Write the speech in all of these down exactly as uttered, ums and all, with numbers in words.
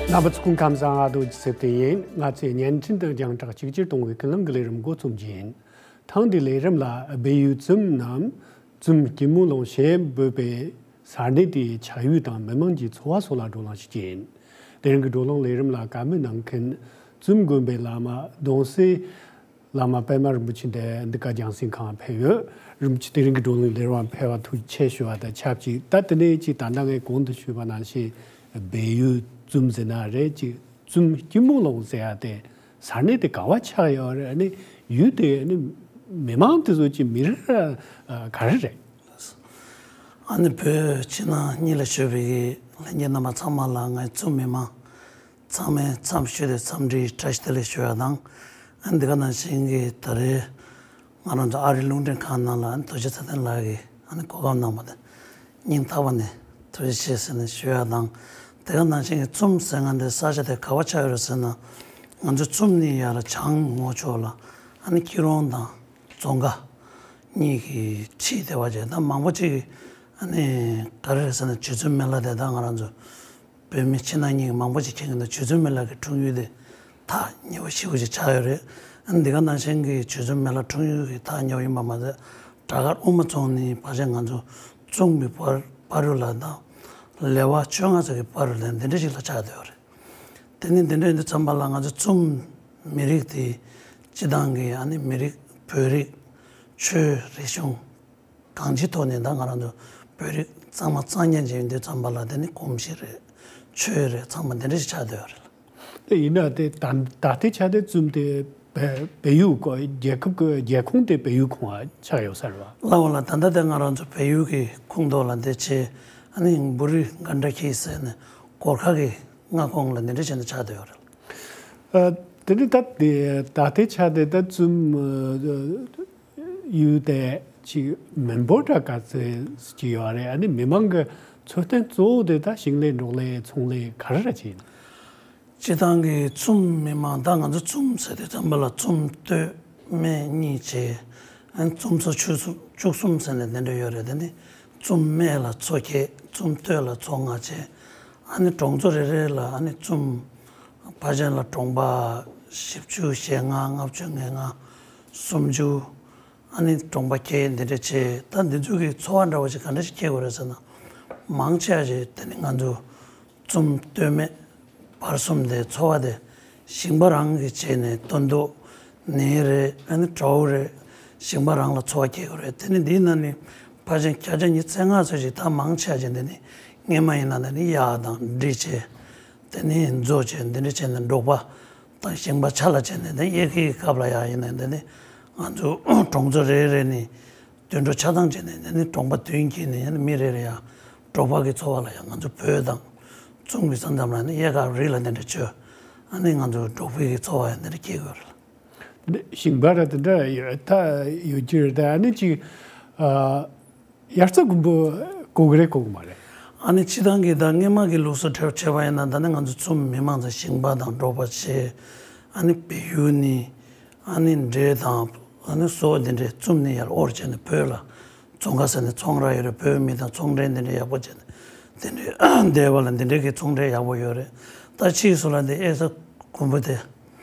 རྣམ་པ་ཚོ་སྐུ་ཁམས་བཟང་། ཨ་རྡོ་རྗེ་སེ་བརྟན་ཡིན། ང་ཚོས་བརྙན་འཕྲིན་དང་རྒྱང་བསྒྲགས་གཅིག་གྱུར་གཏོང་བའི་ཀུན་གླེང་གི་ལས་རིམ་འགོ་རྩོམ་རྒྱུ་ཡིན། ཐེངས་འདིའི་ལས་རིམ་ལ་སྦས་ཡུལ་ཙུམ་ནམ་ཙུམ་སྐྱི་མོ་ལུང་ཞེས་འབོད་པའི་ས་གནས་དེའི་ཆགས་ཡུལ་དང་མི་དམངས་ཀྱི་འཚོ་བ་སོགས་ལ་བགྲོ་གླེང་ཞུ་རྒྱུ་ཡིན། དེ་རིང་གི་བགྲོ་གླེང་ལས་རིམ་ལ་བཀའ་མོལ་གནང་མཁན་ཙུམ་དགོན་པའི་བླ་མ་གདུང་སྲས་བླ་མ་པདྨ་རིན་པོ་ཆེ་འདི་འདི་ག་རྒྱང་སྲིང་ཁང་ཕེབས་ཡོད། རིན་པོ་ཆེ་དེ་རིང་གི་བགྲོ་གླེང་ལས་རིམ་ཕེབས་པར་ཐུགས་རྗེ་ཆེ་ཞུ་བ་དང་ཆབས་ཅིག་ད་དེ་ནས་ཅིག་ད་ལྟ་ངས་གོང་དུ་ཞུས་པ་ནང་བཞིན་སྦས་ཡུལ་ཙུམ་ཟེར་ན་རེད། ཅིག་ཙུམ་སྐྱི་མོ་ལུང་ཟེར་ཡ་དེ་ས་གནས་དེ་ག་བ་ཆགས་ཡོད་རེད། ཨ་ནི་ཡུལ་དེ་ཨ་ནི་མི་མང་དེ་ཚོ་ཅིག་མི་རིགས་ག་རེ་རེད། ཨ་ནི་བོད་ཕྱི་ནང་གཉིས་ལ་བཞུགས་པའི་ལྷན་རྒྱས་རྣམ་པ་ཚང་མ་ལ་ངའི་ཙུམ་མི་མང་ཚང་མའི་འཚམས་ཞུས་ཏེ་འཚམས་འདྲིའི་བཀྲ་ཤིས་བདེ་ལེགས་ཞུ་ཡ་དང་། ཨ་ནི་འདི་ག་ནང་བཞིན་གྱི་ད་རེས་ང་རང་ཚོ་ཨ་རིའི་རླུང་འཕྲིན་ཁང་ནང་ལ་ཨ་ནི་རྡོ་རྗེ་ཚེ་བརྟན་ལགས་ཀྱིས་ཨ་ནི་གོ་སྐབས་གནང་བ་དེ་སྙིང་ཐག་པ་ནས་ཐུགས་རྗེ་ཆེ་ཟེར་ནས་ཞུ་ཡ་དང་། དེ་ག་ནང་བཞིན་གྱི་ཙུམ་ཟེར་མཁན་དེ་ས་ཆ་དེ་ག་བ་ཆགས་ཡོད་རེད་ཟེར་ན། ང་ཚོ་ཙུམ་ནི་ཡར་བྱང་ངོས་ཕྱོགས་ལ་ཨ་ནི་སྐྱིད་རོང་དང་རྫོང་དགའ་གཉིས་ཀྱི་འཁྲིས་དེ་བ་བྱས། ད་མང་པོ་ཅིག་ཨ་ནི་ག་རེ་རེད་ཟེར་ན་རྗེ་བཙུན་མི་ལ་དེ་ད་ང་རང་ཚོ་བོད་མི་ཕྱི་ནང་གཉིས་ཀྱི་མང་པོ་ཅིག་མཁྱེན་གྱི་འདུག་རྗེ་བཙུན་མི་ལ་གི་འཁྲུངས་ཡུལ་དེ་ཐག་ཉེ་བོ་ཞེ་པོ་ཅིག་ཆགས་ཡོད་རེད། ཨ་ནི་འདི་ག་ནང་བཞིན་གྱི་རྗེ་བཙུན་མི་ལ་འཁྲུངས་ཡུལ་གྱི་ཐག་ཉེ་བོ་ཡིན་པ་མ་ཟད། བྲག་དཀར་དབུ་མ་རྫོང་ནི་ཕལ་ཆེར་ང་ཚོ་ཙུམ་གྱི་བར་བར་རུ་ལ་དང་ལེ་དབར་བཅོ་ལྔ་ཙམ་གྱི་བར་རུ་ལ་འདི་འདྲ་ཞིག་ལ་ཆགས་བསྡད་ཡོད་རེད། དེ་ནི་འདི་འདྲ་ཡིན་དུས་ཙམ་པ་ལ་ང་ཚོ་ཙུམ་མི་རིགས་དེ་སྤྱི་བཏང་གི་ཨ་ནི་མི་རིགས་བོད་རིགས་ཆོས་རིག་གཞུང་གང་ཅིའི་ཐོག་ནས་ད་ང་རང་ཚོ་བོད་རིགས་གཙང་མ་གཙང་རྐྱང་ཅིག་ཡིན་དུས་ཙམ་པ་ལ་དེ་ནི་གོམས་གཤིས་རེད། ཆོས་རེད། ཚང་མ་འདི་འདྲ་ཞིག་ཆགས་བསྡད་ཡོད་རེད། དེ་ཡིན་ན་དེ་ད་ད་ལྟའི་ཆ་དེ་ཙུམ་དེ་བལ་བལ་ཡུལ་གོ་རྒྱལ་ཁབ་ཀྱི་རྒྱལ་ཁོངས་དེ་བལ་ཡུལ་ཁོངས་ཆགས་ཡོད་ས་རེད་བ། ལགས་འོ་ལགས། ད་ལྟ་དེ་ང་རང་ཚོ་བལ་ཡུལ་གྱི་ཁོངས་གཏོགས་ལ་འདི་བྱས། ཨ་ནི་བུ་རི་གྷན་དྷ་ཁི་ཟེར་ནས་གོར་ཁ་གི་མངའ་ཁོངས་ལ་འདི་འདྲ་བྱས་ནས་ཆགས་བསྡད་ཡོད་རེད། ཨ། དེ་ནི་ད་དེ་ད་ལྟའི་ཆ་དེ་ད་ཙུམ་ཨ་ཡུལ་དེ་ཅིག་མི་འབོར་འདྲ་ག་ཚོད་ཅིག་ཡོད་རེད། ཨ་ནི་མི་མང་གི་འཚོ་རྟེན་གཙོ་བོ་དེ་ད་ཞིང་ལས་འབྲོག་ལས་ཚོང་ལས་ག་རེ་ར་ཅིག་ཡིན། སྤྱིར་བཏང་གི་ཙུམ་མི་མང་ད་ང་ཚོ་ཙུམ་ཟེར་དུས་ཙམ་པ་ལ་ཙུམ་སྟོད་སྨད་གཉིས་བྱས། ཨ་ནི་ཙུམ་ཚོ་བཅུ་གསུམ་བཅུ་གསུམ་ཟེར་ནས་དེ་འདྲ་ཡོད་རེད། དེ་ནི་ཙུམ་སྨད་ལ་ཚོ་བརྒྱད། ཙུམ་སྟོད་ལ་ཚོ་ལྔ་བྱས། ཨ་ནི་གྲོང་ཚོ་རེ་རེ་ལ་ཨ་ནི་ཙུམ་ཕལ་ཆེར་ལ་གྲོང་པ་བཞི་བཅུ་ཞེ་ལྔ། ལྔ་བཅུ་ང་ལྔ། སུམ་ཅུ། ཨ་ནི་གྲོང་པ་བརྒྱད་འདི་འདྲ་བྱས། ད་འདི་ཚོ་གི་འཚོ་བ་འདྲ་བོ་ཞིག་ག་འདྲ་ཞིག་སྐྱེལ་དགོས་རེད་ཟེར་ན། མང་ཆེ་བ་ཞིག་དེ་ནི་ང་ཚོ་ཙུམ་སྟོད་སྨད་བར་གསུམ་དེ་འཚོ་བ་དེ་ཞིང་པ་རང་གིས་བྱས་ནས་སྟོན་ཐོག་ནས་རེད། ཨ་ནི་བྲོ་བོ་རེད། ཞིང་པ་རང་ལ་འཚོ་བ་སྐྱེལ་དགོས་རེད། དེ་ནི་འདིའི་ནང་ནས་ཕལ་ཆེར་བརྒྱ་ཆ་ཉི་ཤུ་རྩ་ལྔ་ཙམ་ཞིག་ད་མང་ཆེ་བ་ཞིག་འདི་ནི་སྔས་མ་ཡིན་ན་འདི་ནི་གཡག་དང་འབྲི་བྱས། དེ་ནི་མཛོ་བྱས། འདི་འདྲ་བྱས་ནས་འབྲོག་པ་དང་ཞིང་པ་ཆ་ལ་བྱས་ནས། དེ་དབྱར་ཁའི་སྐབས་ལ་ཡང་ཡིན་ན་འདི་ནི་ང་ཚོ་གྲོང་ཚོ་རེ་རེ་ནས་དུད་འགྲོ་ཆ་ཚང་བྱས་ནས་འདི་ནི་གྲོང་པ་བདུན་འཁྱེར་ནས་ཡང་མི་རེ་རེ་ཡང་འབྲོག་པ་གི་འཚོ་བ་ལ་ཡང་ང་ཚོ་བོད་དང་ཙུམ་གྱི་ས་མཚམས་ལ་ནི་དབྱར་ཁ་རི་ལ་འདི་འདྲ་བྱོས། ཨ་ནི་ང་ཚོ་འབྲོག་པའི་གི་འཚོ་བ་ཡང་འདི་འདྲ་སྐྱེལ་དགོས་རེད། འདི་ཞིང་པ་ར་དེ་འདྲ་ཡོད་ད་ཡོད་ཀྱི་རེད། ད་ཨ་ནི་ཅིག་ཨ། དབྱར་རྩྭ་དགུན་འབུ་དགོས་ཀྱི་རེད་དགོས་ཀྱི་མ་རེད། ཨ་ནི་སྤྱིར་བཏང་གི་ད་སྔས་མ་གི་ལུགས་སྲོལ་བྱས་པ་ཡིན་ན། ད་ནི་ང་ཚོ་ཙུམ་མི་མང་ཚོ་ཞིང་པ་དང་འབྲོག་པ་བྱས། ཨ་ནི་བལ་ཡུལ་ནི་ཨ་ནི་འབྲས་དང་ཨ་ནི་སོགས་དེ་འདྲའི་ཙུམ་ནས་ཡར་དབོར་བྱས་ནས་བོད་ལ་རྫོང་ཁ་ཟེར་ནས་ཚོང་ར་ཡོད་རེད། བོད་མི་དང་ཚོང་འབྲེལ་དེ་འདྲ་ཡག་པོ་བྱས་ནས་དེ་འདྲའི་འདས་པ་ལ་དེ་འདྲའི་གི་ཚོང་འབྲེལ་ཡག་པོ་ཡོད་རེད། ད་ཕྱིས་སུ་ལ་འདི་དབྱར་རྩྭ་དགུན་འབུ་དེ།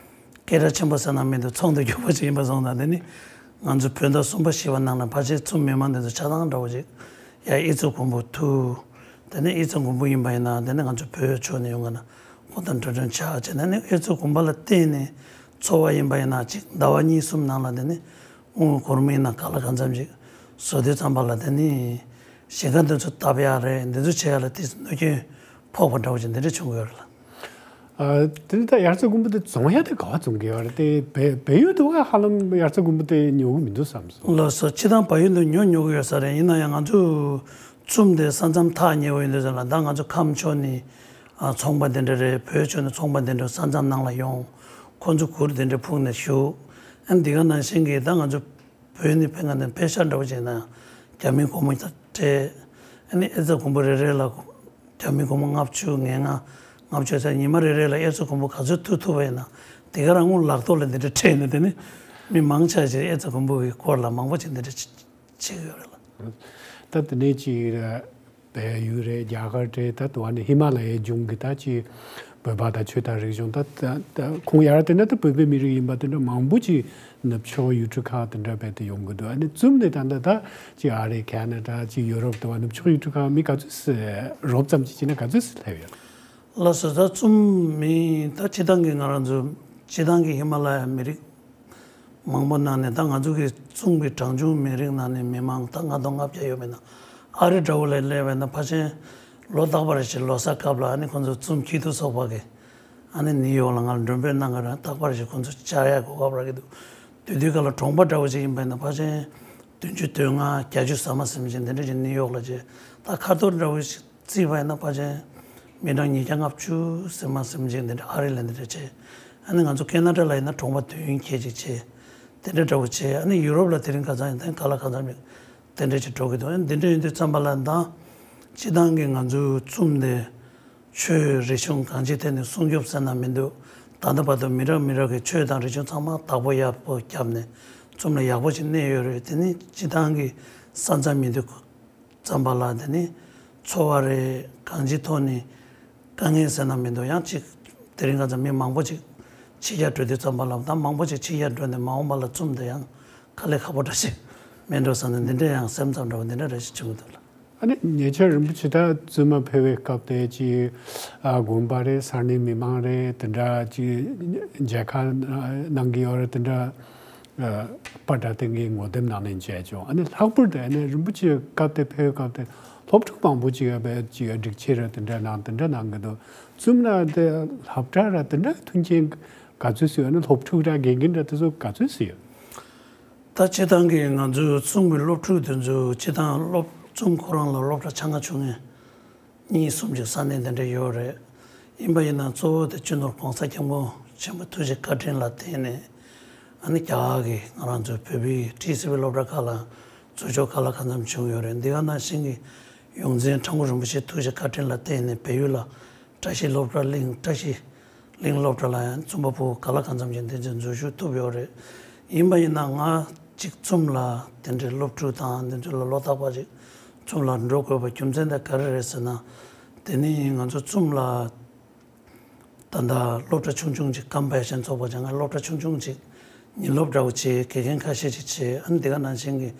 སྐད་གྲགས་ཆེན་པོ་ཟེར་ན་མི་འདུག་ཚོང་དུ་གྱུར་པ་ཞིག་ཡིན་པ་སོང་ཙང་། དེ་ནི་ང་ཚོ་བོད་ཟླ་གསུམ་པ་བཞི་པ་ནང་ལ་ཕལ་ཆེར་ཙུམ་མི་མང་འདི་ཚོ་ཆ་ཚང་འདྲ་བོ་ཞིག་ཡ་དབྱར་རྩྭ་དགུན་འབུ་འཐུ། དེ་ནས་དབྱར་རྩྭ་དགུན་འབུ་ཡིན་པ་ཡིན་ན་དེ་ནི་ང་ཚོ་བོད་ཕྱོགས་ནས་ཡོང་གི་ན་ཁོ་དང་འགྲོ་གྲོན་ཆགས་བྱས། དེ་ནི་དབྱར་རྩྭ་དགུན་འབུ་ལ་བརྟེན་ནས་འཚོ་བ་ཡིན་པ་ཡིན་ན་ཅིག་ཟླ་བ་གཉིས་གསུམ་ནང་ལ་དེ་ནི་དངུལ་སྒོར་མོ་ཡིན་ན་ག་ལ་གང་འཚམ་ཞིག་བཟོ་དུས་ཙམ་པ་ལ་དེ་ནི་ཞིང་ཁ་འདི་ཚོ་བཏབ་ཡག་རེད། འདི་ཚོ་བྱེད་ཡག་ལ་དེ་གནོད་སྐྱོན་ཕོག་པ་འདྲ་བོ་ཅིག་འདི་འདྲ་བྱུང་གི་ཡོད་རེད་ལ། ཨ། དེ་ནི་ད་དབྱར་རྩྭ་དགུན་འབུ་དེ་བཙོང་ཡ་དེ་ག་བ་བཙོང་གི་ཡོད་རེད། དེ་བལ་བལ་ཡུལ་དུ་ཧ་ལམ་དབྱར་རྩྭ་དགུན་འབུ་དེ་ཉོ་གི་མི་འདུག་བསམ་སོང་། ལགས་སོ། སྤྱིར་བཏང་བལ་ཡུལ་དུ་ཉོ་ཉོ་གི་ཡོད་ས་རེད། ཡིན་ན་ཡང་ང་ཚོ་ཙུམ་དེ་ས་མཚམས་ཐག་ཉེ་བོ་ཡིན་དུས་ཙམ་ལ། ད་ང་ཚོ་ཁམས་ཕྱོགས་ནས་ཨ་ཚོང་པ་དེ་འདྲ་རེད། བོད་ཕྱོགས་ནས་ཚོང་པ་དེ་འདྲ་ས་མཚམས་ནང་ལ་ཡོང་། ཁོ་ཚོ་གུར་དེ་འདྲ་ཕུབ་ནས་བཞུགས། ཨ་འདི་ག་ནང་བཞིན་གྱི་ད་ང་ཚོ་བོད་ནས་ཕེབས་མཁན་དེ་པེ་ཤ་འདྲ་བོ་བྱས་ན་རྒྱ་མིའི་སྒོར་མོ་ད་སྤྲད། ཨ་ནི་དབྱར་རྩྭ་དགུན་འབུ་རེ་རེ་ལ་རྒྱ་མིའི་སྒོར་མོ་ལྔ་བཅུ་ང་ལྔ། ལྔ་བཅུ་ཙམ། ཉི་མ་རེ་རེ་ལ་དབྱར་རྩྭ་དགུན་འབུ་ག་ཚོད་འཐུ་ཐུབ་པ་ཡིན་ན་དེ་ག་རང་ངོ་ལག་ཐོག་ལ་འདི་འདྲ་སྤྲད་ནས། དེ་ནི་མི་མང་ཆེ་བ་ཞིག་དབྱར་རྩྭ་དགུན་འབུ་གི་སྐོར་ལ་མང་པོ་ཅིག་འདི་འདྲ་བྱེད་ཀྱི་ཡོད་རེད་ལ། ད་དེ་ནས་ཅིག་བལ་ཡུལ་རེད། རྒྱ་གར་རེད། ད་དུ་བ་ནི་ཧི་མ་ལ་ཡའི་ལྗོངས་ཀྱི་ད་ཅིག་ བོད་པ་དང་ཆོས་དང་རིག་གཞུང་ད་ད་ད་ཁོང་ཡར་དེ་འདྲ་ད་བོད་པའི་མི་རིགས་ཡིན་པ་དེ་འདྲ་མང་པོ་ཅིག་ནུབ་ཕྱོགས་ཡུལ་གྲུ་ཁག་དེ་འདྲ་བས་དེ་ཡོང་གི་འདུག་ཨ་ནི་ཙུམ་ནས་ད་ལྟ་ད་ཅིག་ཨ་རི་ཁ་ན་ཌ་ཅིག་ཡུ་རོབ་དེ་བ་ནུབ་ཕྱོགས་ཡུལ་གྲུ་ཁག་མི་ག་ཚོད་སེ་རོབ་ཙམ་ཅིག་བྱས་ན་ག་ཚོད་སེ་སླེབས་ཡོད། ལགས་སོ། ད་ཙུམ་མི་ད་སྤྱི་བཏང་གི་ང་རང་ཚོ་སྤྱི་བཏང་གི་ཧི་མ་ལ་ཡ་མི་རིགས་མང་པོ་ནང་ནས་ད་ང་ཚོ་གི་ཙུམ་གི་གྲངས་ཆུང་མི་རིགས་ནང་ནས་མི་མང་ད་ལྔ་སྟོང་ལྔ་བརྒྱ་ཡོད་མེད་ན། ཨ་རི་འདྲ་བོ་ལ་སླེབས་པས་ན་ཕལ་ཆེར་ལོ་རྟག་པར་ཞིག་ལོ་གསར་སྐབས་ལ་ཨ་ནི་ཁོང་ཚོ་ཙུམ་སྐྱིད་སྡུག་ཚོགས་པ་གི་ཨ་ནི་ནིའུ་ཡོག་ལ་ང་ལ་མགྲོན་འབོད་གནང་གི་རེད། རྟག་པར་ཞིག་ཁོང་ཚོ་བཅར་ཡ་གོ་སྐབས་རག་གི་འདུག་དུས་དུས་སྐབས་ལ་གྲོང་པ་འདྲ་བོ་ཞིག་ཡིན་པས་ན་ཕལ་ཆེར་བདུན་ཅུ་དོན་ལྔ་བརྒྱད་ཅུ་ཟ་མ་ཟིན་ཅིག་འདི་འདྲ་ཞིག་ནིའུ་ཡོག་ལ་བྱས། ད་ཁ་ཐོར་འདྲ་བོ་ཞིག་བརྩིས་པ་ཡིན་ན་ཕལ་ཆེར་མི་གྲངས་ཉིས་བརྒྱ་ལྔ་བཅུ་ཟིན་མ་ཟིན་ཅིག་འདི་འདྲ་ཨ་རི་ལ་འདི་འདྲ་བྱས། ཨ་ནི་ང་ཚོ་ཁེ་ན་ཌ་ལ་ཡིན་ན་གྲོང་པ་བདུན་ཁལ་ཅིག་བྱས། དེ་འདྲ་འདྲ་བོ་བྱས། ཨ་ནི་ཡུ་རོབ་ལ་དེ་རིང་ཁ་སང་ཡིན་ད་ག་ལ་གང་འཚམ་ཡོད། དེ་འདྲ་ཅིག་འགྲོ་གི་འདུག་ཨ་ནི་འདི་འདྲ་ཡིན་དུས་ཙམ་པ་ལ་ད་སྤྱི་བཏང་གི་ང་ཚོའི་ཙུམ་དེ་ཆོས་རིག་གཞུང་གང་ཅིའི་ཐད་ནས་སྲུང་སྐྱོབ་ཟེར་ན་མི་འདུག་ད་ལྟ་བར་དུ་མི་རབས་མི་རབས་ཀྱི་ཆོས་དང་རིག་གཞུང་ཚང་མ་བདག་པོ་ཡག་པོ་བརྒྱབ་ནས་ཙུམ་ལ་ཡག་པོ་ཞིག་གནས་ཡོད་རེད། དེ་ནི་སྤྱི་བཏང་གི་ས་མཚམས་ཡིན་དུས་ཙམ་པ་ལ་དེ་ནི་འཚོ་བ་རེད། གང་ཅིའི་ཐོག་ནས་དཀའ་ངལ་ཟེར་ན་མི་འདུག་ཡང་ཅིག་དེ་རིང་ཁ་སང་མི་མང་པོ་ཅིག་ཕྱི་རྒྱལ་འགྲོ་དུས་ཙམ་པ་ལ་ད་མང་པོ་ཅིག་ཕྱི་རྒྱལ་འགྲོ་ནས་མ་འོངས་པ་ལ་ཙུམ་དེ་ཡང་དཀའ་ལས་ཁག་པོ་འདྲ་ཞིག་མེད་འགྲོ་བསམ་ནས་འདི་འདྲ་ཡང་སེམས་ཙམ་འདྲ་བོ་འདི་འདྲ་རེ་ཞིག་བྱུང་གི་འདུག་ལ། ཨ་ནི་ཉེ་ཆར་རིན་པོ་ཆེ་ད་ཙུམ་མ་ཕེབས་པའི་སྐབས་དེ་ཅིག་ཨ་དགོན་པ་རེད། ས་གནས་མི་མང་རེད། དེ་འདྲ་ཅིག་མཇལ་ཁ་གནང་གི་ཡོད་རེད། དེ་འདྲ་ཨ་པ་སྒྲ་བསྟན་གྱིས་ངོ་དེབ་ནང་ནས་མཇལ་བྱུང་། ཨ་ནི་ལྷག་པར་དུ་ཨ་ནི་རིན་པོ་ཆེ་སྐབས་དེ་ཕེབས་པའི་སྐབས་དེ་སློབ་ཕྲུག་མང་པོ་ཅིག་ཡོད་པའི་ཅིག་སྒྲིག་ཆས་ར་དེ་འདྲ་གནང་དེ་འདྲ་གནང་གི་འདུག་ཙུམ་ལ་དེ་སློབ་གྲྭ་ར་དེ་འདྲ་མཐུན་རྐྱེན་ག་ཚོད་ཟེར་ཡོད། ཨ་ནི་སློབ་ཕྲུག་ར་དགེ་རྒན་ར་དེ་ཚོ་ག་ཚོད་ཟེར་ཡོད། ད་སྤྱིར་བཏང་གི་ང་ཚོའི་ཙུམ་གྱི་སློབ་ཕྲུག་དེ་ཚོ་སྤྱིར་བཏང་སློབ་ཙུམ་ཁོ་རང་ལ་སློབ་གྲྭ་ཆ་ཚང་ཆུང་ངུ་གཉིས་གསུམ་ཅིག་ས་གནས་དེ་འདྲ་ཡོད་རེད། ཡིན་པ་ཡིན་ན་གཙོ་བོ་དེ་སྤྱི་ནོར་༸གོང་ས་༸སྐྱབས་མགོན་ཆེན་པོ་ཐུགས་རྗེ་བཀའ་དྲིན་ལ་བརྟེན་ནས་ཨ་ནི་རྒྱ་གར་གྱི་ང་རང་ཚོའི་བོད་པའི་ཊི་སི་ཝི་སློབ་གྲྭ་ཁག་ལ་འཛུལ་ཞུགས་ག་ལ་གང་འཚམ་བྱུང་ཡོད་རེད། འདི་ག་ནང་བཞིན་གྱི་ཡོངས་འཛིན་ཁྲ་འགུ་རིན་པོ་ཆེ་ཐུགས་རྗེ་བཀའ་དྲིན་ལ་བརྟེན་ནས་བལ་ཡུལ་ལ་བཀྲ་ཤིས་སློབ་གྲྭ་གླིང་བཀྲ་ཤིས་གླིང་སློབ་གྲྭ་ལ་ཡང་ཙུམ་པ་ཕྲུ་གུ་ག་ལ་གང་འཚམ་ཞིག་འདི་ཚོ་འཛུལ་ཞུགས་ཐུབ་ཡོད་རེད། ཡིན་པ་ཡིན་ན་ང་གཅིག་ཙུམ་ལ་དེ་འདྲའི་སློབ་ཕྲུག་དང་འདི་ཚོ་ལ་བློ་ཐག་པ་ཅིག་ཙུམ་ལ་འགྲོ་དགོས་པའི་རྒྱུ་མཚན་དེ་ག་རེ་རེད་ཟེར་ན། དེ་ནི་ང་ཚོ་ཙུམ་ལ་ད་ལྟ་སློབ་གྲྭ་ཆུང་ཆུང་ཅིག་ཀམ་པའེ་ཤན་ཚོགས་པ་ཅང་ང་སློབ་གྲྭ་ཆུང་ཆུང་ཅིག་ཉིན་སློབ་འདྲ་བོ་བྱས། དགེ་རྒན་ཁ་ཤས་ཅིག་བྱས། ཨ་ནི་འདི་ག་ནང་བཞིན་གྱི་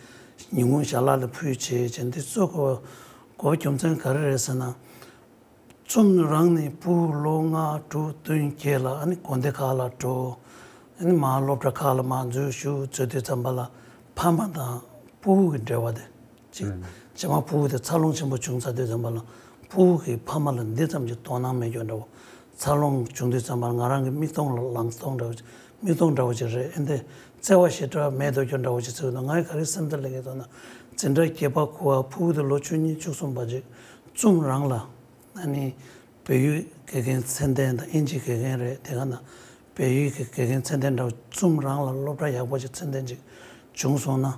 ཉིན་གུང་ཞལ་ལག་ལ་ཕུལ་བྱས་བྱས་འདི་གཙོ་གོ་གོ་རྒྱུ་མཚན་ག་རེ་རེད་ཟེར་ན། ཙུམ་རང་ནས་ཕྲུ་གུ་ལོ་ལྔ་དྲུག་བདུན་བརྒྱད་ལ་ཨ་ནི་དགོན་སྡེ་ཁག་ལ་འགྲོ། ཨ་ནི་མར་སློབ་གྲྭ་ཁག་ལ་མར་འཛུལ་ཞུགས་བྱེད་དུས་ཙམ་པ་ལ་ཕ་མ་དང་ཕྲུ་གུ་གི་འབྲེལ་བ་དེ་ཅིག་རྗེས་མ་ཕྲུ་གུ་དེ་འཚར་ལོངས་ཆེན་པོ་བྱུང་ཚར་དུས་ཙམ་པ་ལ་ཕྲུ་གུ་གི་ཕ་མ་ལ་འདི་ཙམ་གྱི་དོ་སྣང་མེད་རྒྱུ་འདྲ་བོ། འཚར་ལོངས་བྱུང་དུས་ཙམ་པ་ལ་ང་རང་གི་མིག་མཐོང་ལ་ལངས་སྟངས་འདྲ་བོ་ཅིག་མིག་མཐོང་འདྲ་བོ་ཅིག་རེད། ཨ་ནི་བརྩེ་བ་ཞེ་དྲག་མེད་དོ་རྒྱུ་འདྲ་བོ་ཅིག་ཚོད་འདུག་ངའི་ག་རེ་སེམས་ཐག་ལེན་གྱི་འདུག་ན། འཛིན་གྲྭ་བརྒྱད་པ་གོ་བ་ཕྲུ་གུ་དེ་ལོ་བཅུ་གཉིས་བཅུ་གསུམ་བར་ཅིག་ཙུམ་རང་ལ་ཨ་ནི་བལ་ཡུལ་དགེ་རྒན་ཚད་ལྡན་དང་དབྱིན་ཇི་དགེ་རྒན་རེད། དེ་ག་ན་བལ་ཡུལ་གྱི་དགེ་རྒན་ཚད་ལྡན་འདྲ་བོ་ཙུམ་རང་ལ་སློབ་གྲྭ་ཡག་པོ་ཅིག་ཚད་ལྡན་ཅིག་བྱུང་སོང་ན།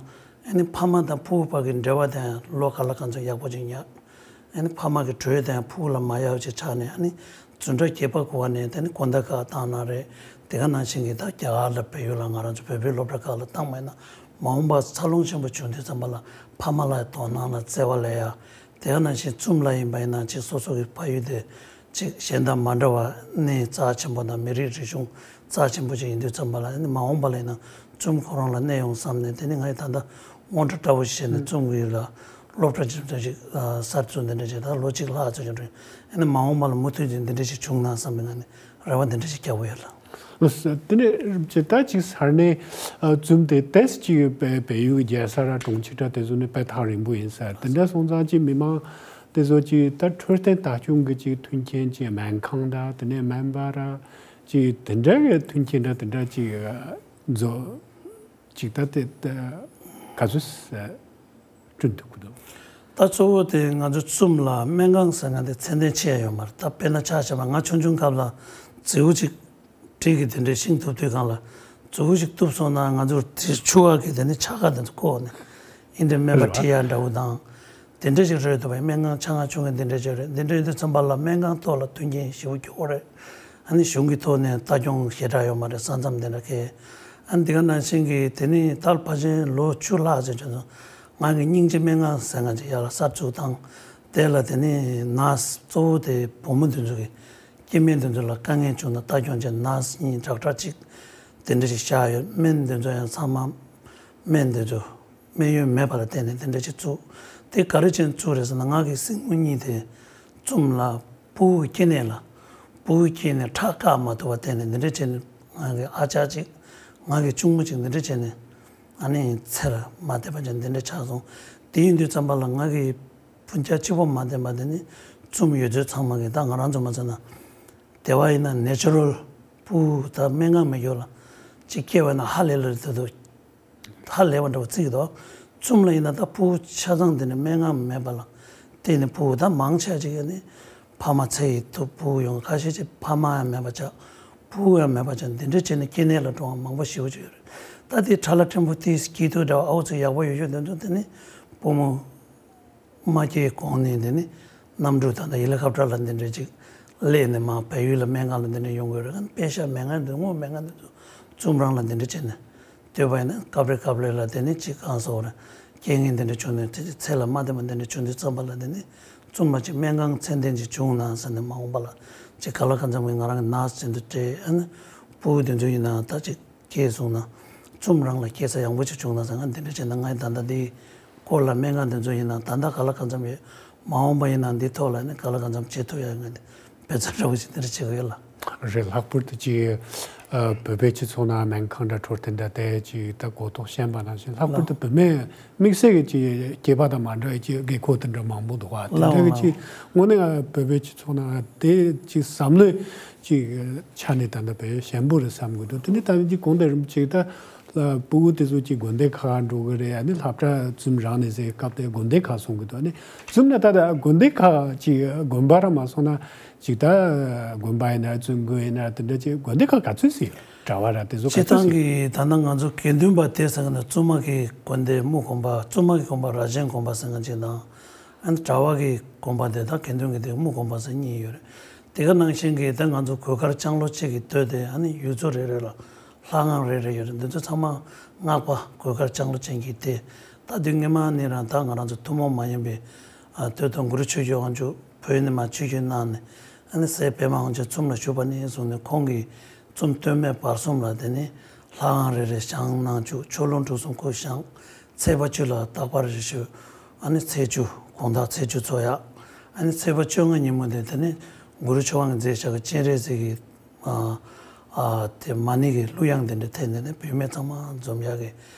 ཨ་ནི་ཕ་མ་དང་ཕྲུ་གུ་བར་གྱི་འབྲེལ་བ་དེ་ཡང་ལོ་ག་ལ་གང་འཚམ་ཡག་པོ་ཅིག་ཡོང་ཡ། ཨ་ནི་ཕ་མ་གི་གྲོས་དེ་ཡང་ཕྲུ་གུ་ལ་མ་ཡག་ཅིག་ཆགས་ནས། ཨ་ནི་འཛིན་གྲྭ་བརྒྱད་པ་གོ་བ་ནས་དེ་ནི་དགོན་སྡེ་ཁག་བཏང་ན་རེད། དེ་ག་ནང་བཞིན་གྱི་ད་རྒྱ་གར་ལ་བལ་ཡུལ་ལ་ང་རང་ཚོ་བོད་པའི་སློབ་གྲྭ་ཁག་ལ་བཏང་བ་ཡིན་ན། མ་འོངས་པར་འཚར་ལོངས་ཆེན་པོ་བྱུང་དུས་ཙམ་པ་ལ་ཕ་མ་ལ་དོ་སྣང་ལ་བརྩེ་བ་ལས་ཡ། དེ་ག་ནང་བཞིན་ཙུམ་ལ་ཡིན་པ་ཡིན་ན་ཅིག་སོ་སོ་གི་ཕ་ཡུལ་དེ་ཅིག་གཞན་དང་མ་འདྲ་བ་གནས་རྩ་ཆེན་པོ་དང་མི་རིགས་རིག་གཞུང་རྩ་ཆེན་པོ་ཅིག་ཡིན་དུས་ཙམ་པ་ལ་ཨ་ནི་མ་འོངས་པ་ལ་ཡིན་ན་ཙུམ་ཁོ་རང་ལ་གནས་ཡོང་བསམ་ནས། དེ་ནི་ངས་ད་ལྟ་སྔོན་འགྲོ་འདྲ་བོ་ཞིག་བྱས་ནས་ཙུམ་གྱི་ལ་སློབ་གྲྭ་ཆུང་ཆུང་ཞིག་གསར་བཙུགས་འདི་འདྲ་བྱས། ད་ལོ་གཅིག་ལྷག་ཙམ་ཞིག་འགྲོ། ཨ་ནི་མ་འོངས་པ་ལ་མུ་མཐུད་ཀྱིས་འདི་འདྲ་ཞིག་བྱུང་ན་བསམ་པའི་ངང་ནས་རེ་བ་འདི་འདྲ་ཞིག་རྒྱག་གི་ཡོད་ལགས། ལགས་སོ། དེ་ནས་ཅིག་ད་ཅིག་ས་གནས་ཙུམ་དེ་ཏོག་ཙམ་ཅིག་བལ་བལ་ཡུལ་གྱི་རྒྱལ་ས་ར་གྲོང་ཁྱེར་ར་དེ་ཚོ་ནས་དཔེ་ཐག་རིང་པོ་ཡིན་ས་རེད། དེ་འདྲ་སོང་ཙང་ཅིག་མི་མང་དེ་ཚོ་ཅིག་ད་འཕྲོད་བསྟེན་ལྟ་སྐྱོང་གི་ཅིག་མཐུན་རྐྱེན་ཅིག་སྨན་ཁང་ར་དེ་ནས་སྨན་པ་ར་ཅིག་དེ་འདྲ་གི་མཐུན་རྐྱེན་ར་དེ་འདྲ་ཅིག་བཟོ་ཅིག་ད་དེ་ད་ག་ཚོད་བསྐྲུན་ཐུབ་ཀྱི་འདུག་ད་གཙོ་བོ་དེ་ང་ཚོ་ཙུམ་ལ་སྨན་ཁང་ཟེར་མཁན་དེ་ཚད་ལྡན་ཆེ་ཡ་ཡོད་མ་རེད། ད་དཔེར་ན་ཆ་བཞག་པ་ང་ཆུང་ཆུང་སྐབས་ལ་རྫིའུ་གཅིག་འབྲི་གི་དེ་འདྲའི་ཤིང་གཏུབ་དུས་སྒང་ལ་རྫིའུ་གཅིག་གཏུབ་སོང་ན་ང་ཚོར་དེ་ཆུ་བ་གི་དེ་ནི་ཆ་ག་དེ་ཚོ་བཀོག་ནས་ཨིན་དེ་སྨན་པ་རེད་བ། ཁྲིད་ཡ་འདྲ་བོ་དང་དེ་འདྲ་ཞིག་རེད་འདུག་བས། སྨན་ཁང་ཆ་ང་ཆུང་གི་དེ་འདྲ་ཞིག་རེད། དེ་འདྲ་ཡིན་དུས་ཙམ་པ་ལ་སྨན་ཁང་ཐོག་ལ་མཐུན་རྐྱེན་ཞེ་པོ་ཁྱོག་རེད། ཨ་ནི་གཞུང་གི་ཐོག་ནས་ལྟ་སྐྱོང་ཞེ་དྲག་ཡོད་མ་རེད། ས་མཚམས་དེ་འདྲ་གས། ཨ་ནི་འདི་ག་ནང་བཞིན་གྱི་དེ་ནི་ད་ཕལ་ཆེར་ལོ་བཅུ་ལྷག་ཙམ་བྱུང་སོང་། ང་གི་སྙིང་རྗེ་སྨན་ཁང་ཟེར་མཁན་ཅིག་ཡར་ལ་གསར་བཙུགས་བཏང་། དེ་ལ་དེ་ནི་ནར་སི་གཙོ་བོ་དེ་བུ་མོ་དེ་ཚོ་གི་ སྐྱེ་དམན་དེ་ཚོ་ལ་དཀའ་ངལ་བྱུང་ན་ལྟ་སྐྱོང་བྱེད་ནར་སི་གཉིས་དྲག་དྲག་ཅིག་དེ་འདྲ་ཞིག་བཞག་ཡོད། སྨན་དེ་ཚོ་ཡང་ཚང་མ་སྨན་དེ་ཚོ་སྨན་ཡོན་མེད་པ་ལ་བརྟེན་ནས་དེ་འདྲ་ཅིག་བཙུགས། དེ་ག་རེ་བྱས་ནས་བཙུགས་རེད་ཟེར་ན། ང་གི་སྲིང་མོ་གཉིས་དེ་ཙུམ་ལ་ཕྲུ་གུ་སྐྱེ་ནས་ལ་ཕྲུ་གུ་སྐྱེས་ནས་ཁྲག་བཀག་མ་ཐུབ་པ་བརྟེན་ནས་འདི་འདྲ་བྱས་ནས། ང་གི་ཨ་ཅག་ཅིག་ང་གི་གཅུང་མོ་ཅིག་འདི་འདྲ་བྱས་ནས་ཨ་ནི་ཚེ་ལ་མ་བསྡད་པ་ཅན་འདི་འདྲ་ཆགས་སོང་། དེ་ཡིན་དུས་ཙམ་པ་ལ་ང་གི་སྤུན་ཀྱག་གཅིག་པོ་མ་བསྡད་པ་དེ་ནི་ཙུམ་ཡོད་ཚད་ཚང་མ་གི། ད་ང་རང་ཚོ་མ་ཚད་ན་དེ་བ་ཡིན་ན་ནེ་ཅུ་རལ་ཕྲུ་གུ་ད་སྨན་ཁང་མི་སྐྱོར་ལ་ཅིག་སྐྱེ་བ་ན་ཧ་ལས་ལ་རེད་འདུག་ཧ་ལས་པ་འདྲ་བོ་བརྩི་གི་འདུག་ཙུམ་ལ་ཡིན་ན་ད་ཕྲུ་གུ་ཆ་ཚང་དེ་ནི་སྨན་ཁང་མེད་པ་ལ་བརྟེན་ནས་ཕྲུ་གུ་ད་མང་ཆེ་ཅིག་ནི་ཕ་མ་ཚེ་ཡི་ཐུབ་ཕྲུ་གུ་ཡོང་། ཁ་ཤས་ཅིག་ཕ་མ་ཡང་མེད་པ་ཆགས། ཕྲུ་གུ་ཡང་མེད་པ་ཆགས། འདི་འདྲ་བྱས་ནས་སྐྱེ་གནས་ལ་འགྲོ་བ་མང་པོ་ཞེ་པོ་ཅིག་ཡོད་རེད། ད་དེ་ཁྲ་ལ་ཕྲན་བུ་དེ་སྐྱིད་སྡུག་འདྲ་བ། ཨའུ་ཚོ་ཡག་པོ་ཡོད་ཤོས་དེ་ཚོ་དེ་ནི་ཕོ་མོ་མ་སྐྱེས་གོང་ནས་དེ་ནི་གནམ་གྲུ་དང་ད་ཧེ་ལི་ཁོབ་ཊར་ལ་འདི་འདྲ་ཅིག་སླེབས་ནས་མར་བལ་ཡུལ་ལ་སྨན་ཁང་ལ་འདི་འདྲ་ཡོང་དགོས་རེད། པེ་ཤ་མེད་མཁན་དེ་ཚོ། དངུལ་མེད་མཁན་དེ་ཚོ་ཙུམ་རང་ལ་འདི་འདྲ་བྱས་ནས་སྡོད་པ་ཡིན་ན། སྐབས་རེ་སྐབས་རེ་ལ་དེ་ནི་ཅིག་གང་ཟེར་དགོས་རེད། རྐྱེན་ངན་འདི་འདྲ་བྱུང་ནས་ཚེ་ཚེ་ལ་མ་བདེ་བ་འདི་འདྲ་བྱུང་དུས་ཙམ་པ་ལ་དེ་ནི་ཙུམ་ལ་ཅིག་སྨན་ཁང་ཚད་ལྡན་ཅིག་བྱུང་ན་ཟེར་ནས། མ་འོངས་པ་ལ་ཅིག་ག་ལ་གང་འཚམ་གྱི་ང་རང་གི་ནར་སི་བྱེད་དུ་སྤྲད། ཨ་ནི་ཕྲུ་གུ་དེ་ཚོ་ཡིན་ན་ད་ཅིག་སྐྱེས་སོང་ན་ཙུམ་རང་ལ་སྐྱེས་ས་ཡག་པོ་ཅིག་བྱུང་ན་ཟེར། ང་འདི་འདྲ་བྱས་ན་ང་ཡི་ད་ལྟ་འདི་སྐོར་ལ་སྨན་ཁང་དེ་ཚོ་ཡིན་ན་ད་ལྟ་ག་ལ་གང་འཚམ་ཡོད། མ་འོངས་པ་ཡིན་ན་འདི་ཐོག་ལ་ནི་ག་ལ་གང་འཚམ་བྱེད་ཐུབ་ཡ། ང་འདི་དཔེ་ཚ་འདྲ་བོ་ཞིག་འདི་འདྲ་བྱེད་དགོས་ཡོད་ལ། རེད། ལྷག་པར་དུ་ཅིག་ཨ་བོད་པའི་སྤྱི་ཚོགས་ནང་སྨན་ཁང་འདྲ་འཕྲོད་བསྟེན་འདྲ་དེ་ཅིག་ད་གོ་རྟོགས་ཞན་པ་ནང་བཞིན། ལྷག་པར་དུ་བུད་མེད་དམིགས་བསལ་གྱི་ཅིག་སྐྱེས་པ་དང་མ་འདྲ་བའི་ཅིག་དགོས་མཁོ་དེ་འདྲ་མང་པོ་འདུག་ག་དེ་འདྲ་གི་ཅིག་དངོས་གནས་བོད་པའི་སྤྱི་ཚོགས་ནང་དེ་ཅིག་བསམ་བློའི་ཅིག་ཆ་ནས་ད་ལྟ་དཔེ་ཞན་པོ་རེད་བསམ་གྱི་འདུག་དེ་ནི་ད་ཅིག་གོང་དུ་རིམ་ཅིག་ད་ཕྲུ་གུ་དེ་ཚོ་ཅིག་དགོན་སྡེ་ཁག་འགྲོ་གི་རེད། ཨ་ནི་སློབ་གྲྭ་ཙུམ་རང་ནས་ཟེར་སྐབས་དེ་དགོན་སྡེ་ཁག་གསུང་གི་འདུག་ཨ་ནི་ཙུམ་ན་ད་ད་དགོན་སྡེ་ཁག་ཅིག་དགོན་པ་ར་མ་སོང་ན་ཅིག་ད་དགོན་པ་ཡིན་ན་བཙུན་དགོན་ཡིན་ན་དེ་འདྲ་ཅིག་དགོན་སྡེ་ཁག་ག་ཚོད་ཟེར་ཡོད། གྲྭ་བ་ར་དེ་ཚོ་ག་སྤྱིར་ཚོད་བཏང་ཟེར་ཡོད། གི་ད་ལྟ་ང་ཚོ་དགེ་འདུན་པ་དེ་ཟེར་གི་ན་བཙུན་མ་གི་དགོན་སྡེ་སྨུག་དགོན་པ། བཙུན་མ་གི་དགོན་པ་རྭ་ཅན་དགོན་པ་ཟེར་མཁན་ཅིག་དང་། ཨ་ནི་གྲྭ་བ་གི་དགོན་པ་དེ་དང་དགེ་འདུན་གྱི་དེ་སྨུག་དགོན་པ་ཟེར་གཉིས་ཡོད་རེད། དེ་ག་ནང་བཞིན་གྱི་ད་ང་ཚོ་གོས་དཀར་ལྕང་ལོ་གཅིག་གི་སྟོད་དེ་ཨ་ནི་ཡུལ་ཚོ་རེ་རེ་ལ་ལྷ་ཁང་རེ་རེ་ཡོད་རེད། འདི་ཚོ་ཚང་མ་སྔགས་པ་གོས་དཀར་ལྕང་ལོ་ཅན་གྱི་སྡེ། ད་དུས་སྔོན་མ་ནས་རང་ད་ང་རང་ཚོ་ཐུན་མོང་མ་ཡིན་པའི་ཨ་སྟོད་དུ་གུ་རུ་ཆོས་ཀྱི་དབང་ཕྱུག་བོད་ནས་མར་ཆིབས་བསྒྱུར་གནང་ནས། ཨ་ནི་སྲས་པདྨ་དབང་ཆེན་ཙུམ་ལ་བཞུགས་པ་ནས་བཟུང་ནས་ཁོང་གིས་ཙུམ་སྟོད་སྨད་བར་གསུམ་ལ་དེ་ནས་ལྷ་ཁང་རེ་རེ་བཞེངས་གནང་བཅུག་ཆོས་ལུང་དྲུག་གསུམ་ཁོས་བཞེངས། ཚེས་པ་བཅུ་ལ་རྟག་པར་རེ་ཞུ། ཨ་ནི་ཚེས་བཅུ་དགོང་དག་ཚེས་བཅུ་ཚོགས་ཡག་ཨ་ནི་ཚེས་པ་བཅོ་ལྔ་ཉིན་མོ་དེ་དེ་ནས་གུ་རུ་ཆོས་དབང་གིས་མཛད་བཞག་གི་སྤྱན་རས་གཟིགས་ཀྱི་ཨ་ཨ་དེ་མ་ཎི་གི་གླུ་དབྱངས་དེ་འདྲ་འཐེན་ནས་ནི་བུད་མེད་ཚང་མ་འཛོམས་ཡག་གི་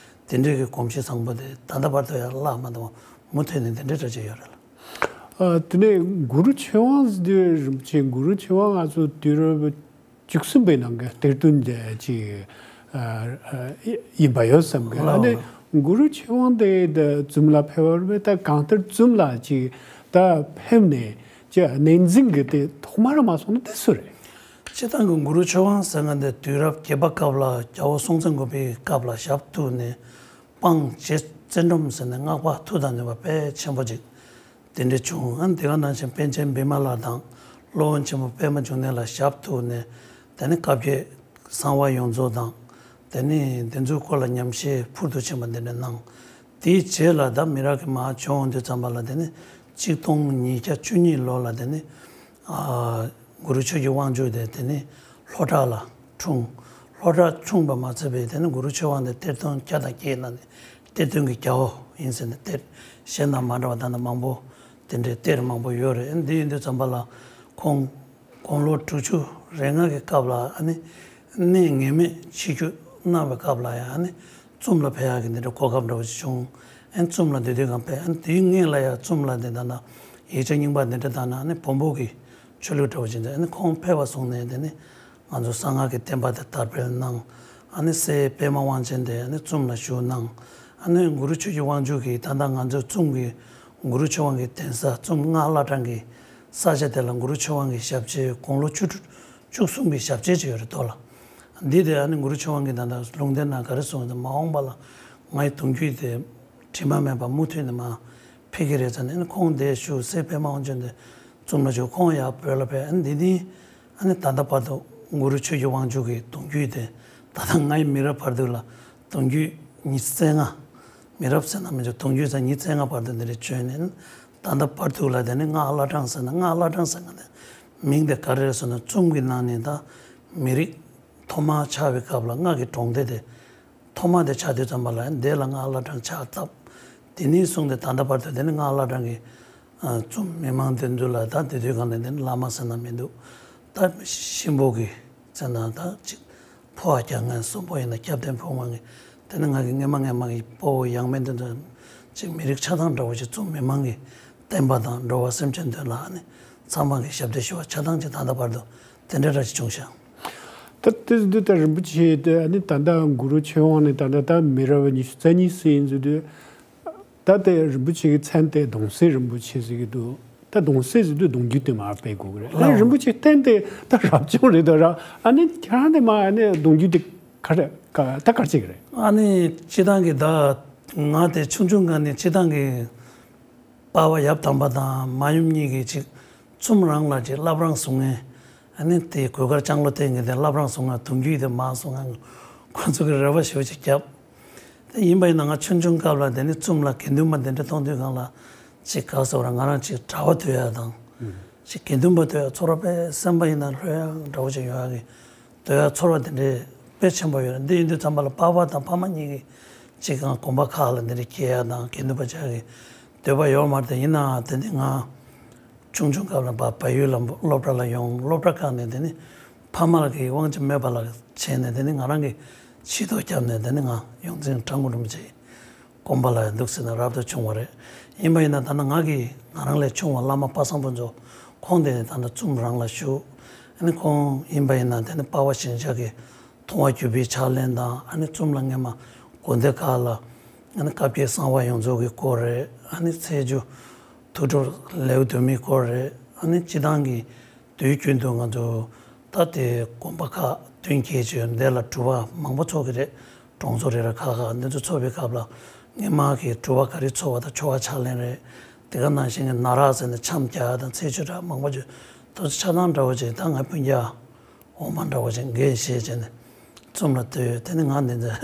དེ་འདྲའི་གི་གོམས་གཤིས་བཟང་པོ་དེ་ད་ལྟ་བར་དུ་ཡང་བརླག་མ་བཏང་བ་མུ་མཐུད་ནས་དེ་འདྲའི་འདྲ་ཅིག་ཡོད་རེད་ལ། ཨ་དེ་ནས་གུ་རུ་ཆོས་དབང་ཟེར་དུས་རིན་པོ་ཆེ་གུ་རུ་ཆོས་དབང་ང་ཚོ་དུས་རབས་བཅུ་གསུམ་པའི་ནང་གི་གཏེར་སྟོན་ཅིག་ཨ་ཨ་ཡིན་པ་ཡོད་བསམ་གི། ཨ་ནི་གུ་རུ་ཆོས་དབང་དེ་ཙུམ་ལ་ཕེབས་པ་རེད་པས། ད་གང་ལྟར་ཙུམ་ལ་ཅིག་ད་ཕེབས་ནས་ཅིག་གནས་འཛིན་གི་དེ་ཐོག་མ་ར་མ་སོང་ན་དེ་སུ་རེད། སྤྱིར་བཏང་གི་གུ་རུ་ཆོས་དབང་ཟེར་མཁན་དེ་དུས་རབས་བརྒྱད་པ་སྐབས་ལ་རྒྱལ་པོ་སྲོང་བཙན་སྒམ་པོའི་སྐབས་ལ་ཞབས་བཏུགས་ནས་སྤང་རྗེ་བཙན་སྒྲོམ་ཟེར་ནས་སྔགས་པ་མཐུ་དང་ནུས་པ་དཔེ་ཆེན་པོ་ཅིག་དེ་འདྲ་བྱུང་། ཨ་ནི་དེ་ག་ནང་བཞིན་པཎ་ཆེན་བི་མ་ལ་དང་སློབ་དཔོན་ཆེན་པོ་པདྨ་འབྱུང་གནས་ལ་ཞབས་བཏུགས་ནས། དེ་ནས་བཀའ་བརྒྱད་གསང་བ་ཡོངས་རྫོགས་དང་། དེ་ནས་དེ་ཚོའི་སྐོར་ལ་ཉམས་བཞེས་ཕུལ་དུ་ཕྱིན་པ་འདི་འདྲ་གནང་། དེའི་རྗེས་ལ་ད་མི་རབས་ཀྱི་མར་བྱོན་འོང་དུས་ཙམ་པ་ལ་དེ་ནས་གཅིག་སྟོང་ཉིས་བརྒྱ་བཅུ་གཉིས་ལོ་ལ་དེ་ནས་ཨ་གུ་རུ་ཆོས་ཀྱི་དབང་ཕྱུག་དེ་དེ་ནས་ལྷོ་བྲག་ལ་འཁྲུངས། ལྷོ་བྲག་འཁྲུངས་པ་མ་ཚད་པའི་དེ་ནས་གུ་རུ་ཆོས་དབང་དེ་གཏེར་སྟོན་བརྒྱ་དང་བརྒྱད་ནང་ནས་གཏེར་སྟོན་གྱི་རྒྱལ་པོ་ཡིན་ཟེར་ནས་གཏེར་གཞན་དང་མ་འདྲ་བ་ད་ནི་མང་པོ་དེ་འདྲའི་གཏེར་མང་པོ་ཡོད་རེད། འདི་ཡིན་དུས་ཙམ་པ་ལ་ཁོང་དགུང་ལོ་དྲུག་ཅུ་རེ་ལྔ་གི་སྐབས་ལ་ཨ་ནི་གནས་ངེས་མེད་ཆིབས་བསྒྱུར་གནང་བའི་སྐབས་ལ་ཡང་ཨ་ནི་ཙུམ་ལ་ཕེབས་ཡག་གི་འདི་འདྲ་གོ་སྐབས་འདྲ་བོ་ཞིག་བྱུང་། ཨ་ནི་ཙུམ་ལ་འདི་དུས་སྒང་ཕེབས། ཨ་ནི་དེའི་སྔོན་ལ་ཡང་ཙུམ་ལ་འདི་ལྟ་ན་ཡིག་ཆ་རྙིང་པ་འདི་འདྲ་ལྟ་ན་ཨ་ནི་བོན་པོ་གི་ཆོས་ལུགས་འདྲ་བོ་ཞིག་འདི་ཨ་ནི་ཁོང་ཕེབས་པ་སོང་ནས་དེ་ནི་ང་ཚོ་གསང་སྔགས་ཀྱི་བསྟན་པ་དེ་དར་སྤེལ་གནང་། ཨ་ནི་སྲས་པདྨ་དབང་ཆེན་དེ་ཨ་ནི་ཙུམ་ལ་བཞུགས་གནང་། ཨ་ནི་གུ་རུ་ཆོས་ཀྱི་དབང་ཕྱུག་གིས་ད་ལྟ་ང་ཚོ་ཙུམ་གྱི་གུ་རུ་ཆོས་དབང་གི་གདན་ས་ཙུམ་སྔགས་བླ་བྲང་གི་ས་ཆ་དེ་ལ་གུ་རུ་ཆོས་དབང་གི་ཞབས་རྗེས་དགུང་ལོ་བཅུ་དྲུག་བཅུ་གསུམ་གྱི་ཞབས་རྗེས་ཅིག་ཡོད་རེད་དོ་ལ། འདི་དེ་ཨ་ནི་གུ་རུ་ཆོས་དབང་གིས་ད་ལྟ་ལུང་བསྟན་ནང་ག་རེ་གསུངས་ཡོད་ཟེར་ན། མ་འོངས་པ་ལ་ང་ཡི་གདུང་རྒྱུད་དེ་དྲི་མ་མེད་པ་མུ་མཐུད་ནས་མར་འཕེལ་གྱི་རེད་ཟེར་ནས། ཨ་ནི་ཁོང་འདིར་བཞུགས། སྲས་པདྨ་དབང་ཆེན་དེ་ཙུམ་ལ་བཞུགས། ཁོང་ཡར་བོད་ལ་ཕེབས། ཨ་ནི་འདི་ནི་ཨ་ནི་ད་ལྟ་བར་དུ་གུ་རུ་ཆོས་ཀྱི་དབང་ཕྱུག་གི་གདུང་རྒྱུད་དེ་ད་ལྟ་ང་ཡི་མི་རབས་བར་དུ་ལ་གདུང་རྒྱུད་ཉི་ཤུ་རྩ་ལྔ། མི་རབས་ཟེར་ན་མི་འདུག་གདུང་རྒྱུད་ཟེར་ཉི་ཤུ་རྩ་ལྔ་བར་དུ་འདི་འདྲ་བྱོན་ནས་ད་ལྟ་བར་དུ་ལ་དེ་ནི་སྔགས་བླ་བྲང་ཟེར་ན། སྔགས་བླ་བྲང་ཟེར་ན་དེ་ མིང་དེ་ག་རེ་རེད་ཟེར་ན། ཙུམ་གྱི་ནང་ནས་ད་མི་རིགས་ཐོག་མར་ཆགས་པའི་སྐབས་ལ་སྔགས་ཀྱི་གྲོང་སྡེ་དེ་ཐོག་མ་དེ་ཆགས་དུས་ཙམ་པ་ལ་ཡང་དེ་ལ་སྔགས་བླ་བྲང་ཕྱག་བཏབ། དེ་ནས་བཟུང་སྟེ་ད་ལྟ་བར་དུ་དེ་ནི་སྔགས་བླ་བྲང་གི་ཙུམ་མི་མང་དེ་ཚོ་ལ་ད་དེ་དུས་སྒང་ལ་དེ་ནི་བླ་མ་ཟེར་ན་མི་འདུག་ད་གཤིན་པོ་གི་ཟེར་ན་ད་ཅིག་ཕོ་བ་རྒྱག་མཁན་གསོན་པོ་ཡིན་ན་སྐྱབས་ལྡན་ཕོ་མོ་གི་དེ་ནི་ང་གི་སྔས་མ་སྔས་མ་གི་སྤོ་བོ་ཡང་མེད་དེ་ཚོ་ཅིག་མི་རིགས་ཆགས་སྟངས་འདྲ་བོ་ཅིག་ཙུམ་མི་མང་གི་བསྟན་པ་དང་འགྲོ་བ་སེམས་ཅན་དོན་ལ་ཨ་ནི་ཚང་མ་གི་ཞབས་འདེགས་ཞུ་བ་ཆགས་སྟངས་ཅིག་ད་ལྟ་བར་དུ་དེ་འདྲ་འདྲ་ཅིག་བྱུང་ཤག་ད་དེ་ཟེར་དུས་ད་རིན་པོ་ཆེ་དེ་ཨ་ནི་ད་ལྟ་གུ་རུ་ཆོས་དབང་ནས་ད་ལྟ་ད་མི་རབས་ཉི་ཤུ་རྩ་གཉིས་ཟིན་ཟེར་དུས། ད་དེ་རིན་པོ་ཆེ་གི་མཚན་དེ་གདུང་སྲས་རིན་པོ་ཆེ་ཟེར་གི་འདུག་ད་གདུང་སྲས་ཟེར་དུས་གདུང་རྒྱུད་དེ་མར་སྤེལ་དགོས་ཀྱི་རེད། ཨ་ནི་ལའོ། རིན་པོ་ཆེ་གཏན་དེ་ད་རབ་བྱུང་རེད་དོ་ར། ཨ་ནི་ཁྱེད་རང་དེ་མ་ཨ་ནི་གདུང་རྒྱུད་དེ་ག་རེ་ག་ད་ག་རེ་བྱེད་ཀྱི་རེད། ཨ་ནི་སྤྱི་བཏང་གི་ད་ང་དེ་ཆུང་ཆུང་སྒང་ནས་སྤྱི་བཏང་གི་པ་ཕ་ཡབ་དམ་པ་དང་མ་ཡུམ་གཉིས་ཀྱིས་ཅིག་ཙུམ་རང་ལ་ཅིག་བླ་བྲང་བཟུང་ངེས། ཨ་ནི་དེ་གོས་དཀར་ལྕང་ལོ་བསྟན་གྱི་དེ་བླ་བྲང་བཟུང་ང་གདུང་རྒྱུད་དེ་མར་བཟུང་ང་ཁོ་ཚོ་གི་རེ་བ་ཞེ་པོ་ཅིག་བརྒྱབ། དེ་ཡིན་པ་ཡིན་ན་ང་ཆུང་ཆུང་སྐབས་ལ་དེ་ནི་ཙུམ་ལ་དགེ་འདུན་པ་དེ་འདྲ་མཐོང་དུས་སྒང་ལ་ཅིག་ག་ཟེར་བ་ར་ང་རང་ཅིག་གྲྭ་པ་སྡོད་ཡ་དང་། ཅིག་དགེ་འདུན་པ་སྡོད་ཡ་ཚོར་བ་དཔེ་སེམས་པ་ཡིན་ན་ལྷོད་ཡ་འདྲ་བོ་ཅིག་ཡོང་ཡ་གི་སྡོད་ཡ་ཚོར་བ་དེ་འདྲའི་དཔེ་ཆེན་པོ་ཡོད་རེད། འདི་ཡིན་དུས་ཙམ་པ་ལ་པ་ཕ་དང་ཕ་མ་གཉིས་ཀྱིས་ཅིག་གང་དགོན་པ་ཁག་ལ་འདི་འདྲ་སྐྱེལ་ཡ་དང་དགེ་འདུན་པ་ཆགས་ཀྱི་འདོད་པ་ཡོད་མ་རེད། དེ་ཡིན་ནའང་དེ་ནི་ང་ཆུང་ཆུང་སྐབས་ལ་བ་བལ་ཡུལ་ལ་སློབ་གྲྭ་ལ་ཡོང་། སློབ་གྲྭ་ཁག་ནས་དེ་ནི་ཕ་མ་ལ་གི་དབང་ཆ་མེད་པ་ལ་བྱས་ནས་དེ་ནི་ང་རང་གི་ཕྱི་ཐོག་བརྒྱབ་ནས་དེ་ནི་ང་ཡོངས་འཛིན་ཁྲ་འགུ་རིན་པོ་ཆེ་དགོན་པ་ལ་ཡང་འདུག་ཟེར་ན་རབ་ཏུ་བྱུང་བ་རེད། ཡིན་པ་ཡིན་ན་ད་ནི་ང་གི་ང་རང་ལས་ཆུང་བ་བླ་མ་པ་སངས་ཕུན་ཚོགས་ཁོང་དེ་ནི་ད་ནི་ཙུམ་རང་ལ་བཞུགས། ཨ་ནི་ཁོང་ཡིན་པ་ཡིན་ན་དེ་ནི་པ་ཕ་ཞིང་གཤེགས་ཀྱི་མཐོང་བ་བརྒྱུད་པའི་ཕྱག་ལེན་དང་ཨ་ནི་ཙུམ་ལ་སྔས་མ་དགོན་སྡེ་ཁག་ལ་ཨ་ནི་བཀའ་བརྒྱད་གསང་བ་ཡོངས་རྫོགས་ཀྱི་སྐོར་རེད། ཨ་ནི་ཚེས་བཅུ་ཐུགས་སྒྲུབ་ལེའུ་བདུན་མའི་སྐོར་རེད། ཨ་ནི་སྤྱི་བཏང་གི་དུས་རྒྱུན་དུ་ང་ཚོ་ད་ལྟའི་དགོན་པ་ཁག་མདུན་སྐྱེལ་བྱས་འདི་ལ་སྒྲུབ་པ་མང་པོ་ཚོགས་ཀྱི་རེད། གྲོང་ཚོ་རེ་རེ་ཁག་ཁག་འདི་ཚོ་ཚོགས་པའི་སྐབས་ལ་སྔས་མ་གི་སྒྲུབ་པ་ག་རེ་ཚོགས་པ་དང་ཆོ་ག་ཕྱག་ལེན་རེད། དེ་ག་ནང་བཞིན་གྱི་ན་རག་ཟེར་ནས་འཆམ་རྒྱག་དང་ཚེས་བཅུ་ར་མང་པོ་བྱས་དུས་ཆ་ཚང་འདྲ་བོ་བྱས་ད་ང་སྤུན་ཀྱག་འོ་མ་འདྲ་བོ་བྱས་འགན་བཞེས་བྱས་ནས་ཙུམ་ལ་སྡོད་ཡོད། དེ་ནི་ང་འདི་འདྲ་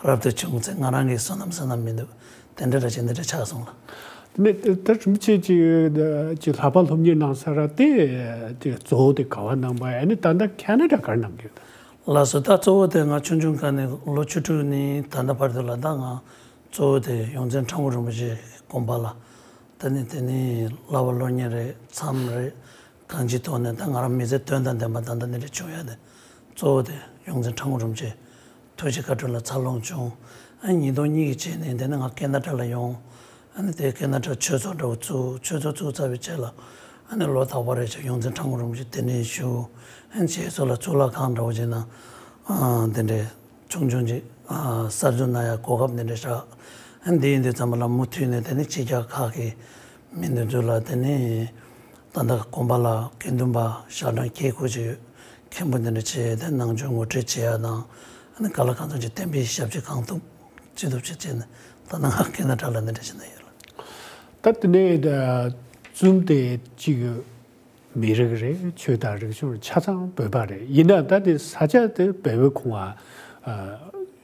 རབ་ཏུ་བྱུང་ཚེ་ང་རང་གི་བསོད་ནམས་བསོད་ནམས་མི་འདུག་དེ་འདྲ་ར་བྱས་འདི་འདྲ་ཆགས་སོང་ལ། དེ་ནས་ད་རིན་པོ་ཆེ་ཅིག་ཅིག་ལྷག་པར་སློབ་གཉེར་གནང་ས་ར་དེ་ཅིག་གཙོ་བོ་དེ་ག་བ་གནང་པ་ཨ་ནི་ད་ལྟ་ཁ་ན་ཌ་ག་རེ་གནང་གི་ཡོད། ལགས་སོ། ད་གཙོ་བོ་དེ་ང་ཆུང་ཆུང་སྒང་ནས་ལོ་བཅུ་དྲུག་ནས་ད་ལྟ་བར་དུ་ལ་ད་ང་གཙོ་བོ་དེ་ཡོངས་འཛིན་ཁྲ་འགུ་རིན་པོ་ཆེ་དགོན་པ་ལ་ད་ནི་དེ་ནི་བསླབ་པ་སློབ་གཉེར་རེད། མཚམས་རེད། གང་ཅིའི་ཐོག་ནས་ད་ང་རང་མི་ཚེ་དོན་དང་ལྡན་པ་ད་ལྟ་འདི་འདྲ་བྱུང་ཡ་དེ་གཙོ་བོ་དེ་ཡོངས་འཛིན་ཁྲ་འགུ་རིན་པོ་ཆེ་ཐུགས་རྗེ་བཀའ་དྲིན་ལ་འཚར་ལོངས་བྱུང་། ཨ་ནི་ཉིས་སྟོང་གཉིས་ཀྱི་རྗེས་ནས་དེ་ནས་ང་ཁེ་ན་ཌ་ལ་ཡོང་། ཨ་ནི་དེ་ཁེ་ན་ཌ་ཆོས་ཚོགས་འདྲ་བོ་བཙུགས། ཆོས་ཚོགས་བཙུགས་ཚར་བའི་རྗེས་ལ་ཨ་ནི་ལོ་རྟག་པར་རེ་བྱས་ཡོངས་འཛིན་ཁྲ་འགུ་རིན་པོ་ཆེ་གདན་འདྲེན་ཞུ། ཨ་ནི་རྗེས་སུ་ལ་གཙུག་ལག་ཁང་འདྲ་བོ་བྱས་ན་ཨ་དེ་འདྲའི་ཆུང་ཆུང་ཅིག་ཨ་གསར་འཛུགས་གནང་ཡ་གོ་སྐབས་དེ་འདྲ་བཞག་ཨ་ནི་དེ་ཡིན་དུས་ཙམ་པ་ལ་མུ་མཐུད་ནས་དེ་ནི་སྤྱི་ཁྱབ་ཁག་གི་མི་འདི་ཚོ་ལ་དེ་ནི་ད་ལྟ་དགོན་པ་ལ་དགེ་འདུན་པ་ཞལ་གྲངས་ཁྱད་ཁུར་ཅིག་ཡོད། མཁན་པོ་འདི་འདྲ་བྱས་ཏེ་ནང་ཆོས་ངོ་སྤྲོད་བྱེད་ཡ་དང་ཨ་ནི་ག་ལ་གང་འཚམ་ཅིག་བསྟན་པའི་ཞབས་ཕྱི་གང་ཐུབ་ཅི་ཐུབ་ཅིག་བྱས་ནས་ད་ལྟ་ང་ཁེ་ན་ཌ་ལ་འདི་འདྲ་བྱས་ནས་ཡོད་ལ། ད་དེ་ནས་ཙུམ་དེ་གཅིག་མི་རིགས་རེད། ཆོས་དང་རིག་གཞུང་ཆ་ཚང་བོད་པ་རེད། ཡིན་ན་ད་དེ་ས་ཆ་དེ་བལ་པོའི་ཁོངས་ཨ།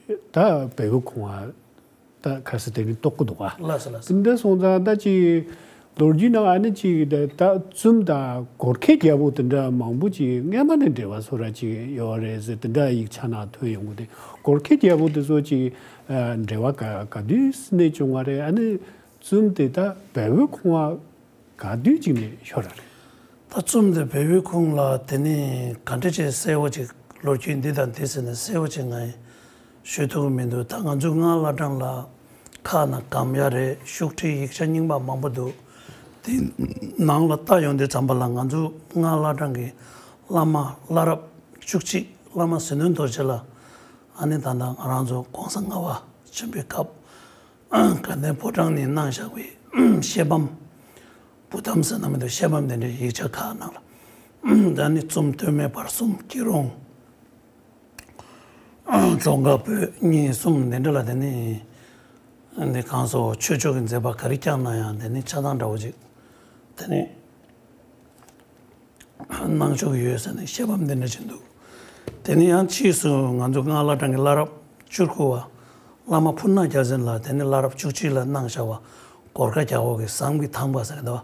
ད་བལ་པོའི་ཁོངས་ཨ། ད་ག་ས་དེ་ནི་གཏོགས་ཀྱི་འདུག་ག་ལགས་སོ་ལགས་སོ། དེ་འདྲ་སོང་ཙང་ད་ཅིག་ལོ་རྒྱུས་ནང་ཨ་ནི་ཅིག་ད་ཙུམ་དང་གོར་ཁེ་རྒྱལ་པོ་དེ་འདྲ་མང་པོ་ཅིག་སྔས་མ་ནས་འབྲེལ་བ་བཟོ་འདྲ་ཅིག་ཡོད་རེད་ཟེར་དེ་འདྲ་ཡིག་ཆ་ནང་ཐོན་ཡོང་གི་དེ། གོར་ཁེ་རྒྱལ་པོ་དེ་ཚོ་ཅིག་འབྲེལ་བ་ག་ག་དུས་ནས་བྱུང་བ་རེད། ཨ་ནི་ཙུམ་དེ་ད་བལ་པོའི་ཁོངས་ག་དུས་ཅིག་ནས་ཤོར་ར་རེད། ད་ཙུམ་དེ་བལ་པོའི་ཁོངས་ལ་དེ་ནི་ག་འདྲ་ཅིག་གསལ་བོ་ཅིག་ལོ་རྒྱུས་འདི་དང་འདི་ཟེར་ནས་གསལ་བོ་ཅིག་ང་ཡིས་ཞུ་ཐུབ་ཀྱི་མི་འདུག་ད་ང་ཚོའི་སྔགས་བླ་བྲང་ལ་ཁ་ན་སྒམ་ཡ་རེད། ཤུགས་ཁྲིའི་ཡིག་ཆ་རྙིང་པ་མང་པོ་འདུག་དེ་ནང་ལ་ལྟ་ཡོང་དུས་ཙམ་པ་ལ་ང་ཚོའི་སྔགས་བླ་བྲང་གི་བླ་མ་བླ་རབས་བཅུ་གཅིག་བླ་མ་ཟིལ་གནོན་རྡོ་རྗེ་ལ་ཨ་ནི་ད་ལྟ་ང་རང་ཚོ་གོང་ས་ལྔ་པ་ཆེན་པོའི་སྐབས་དགའ་ལྡན་ཕོ་བྲང་ནས་གནང་བཞག་པའི་བཤད་པམ། བུ་དམ་ཟེར་ན་མི་འདུག་བཤད་པམ་དེ་འདྲའི་ཡིག་ཆ་ཁག་ནང་ལ། ད་ནི་ཙུམ་སྟོད་སྨད་བར་གསུམ་སྐྱིད་རོང་། རྫོང་དཀར་བོད་གཉིས་གསུམ་དེ་འདྲ་ལ་དེ་ནི། འདི་གང་སོ་ཆོས་ཕྱོགས་ཀྱི་མཛད་པ་ག་རེ་བསྐྱངས་ན་ཡང་དེ་ནི་ཆ་ཚང་འདྲ་བོ་ཅིག་དེ་ནི། གནང་ཆོག་གི་ཡོད་ཟེར་ནས་བཤད་པ་འདི་འདྲ་ཅིག་འདུག་དེ་ནས་ཡང་ཕྱིས་སུ་ང་ཚོ་སྔགས་བླ་བྲང་གི་བླ་རབས་བཅུ་དགུ་པ་བླ་མ་ཕུར་ནག་རྒྱལ་མཚན་ལ་དེ་ནས་བླ་རབས་བཅུ་གཅིག་ལ་གནང་བཞག་པ་གོར་ཁ་རྒྱལ་པོ་གི་ཟམ་གྱི་ཐང་པ་ཟེར་འདུག་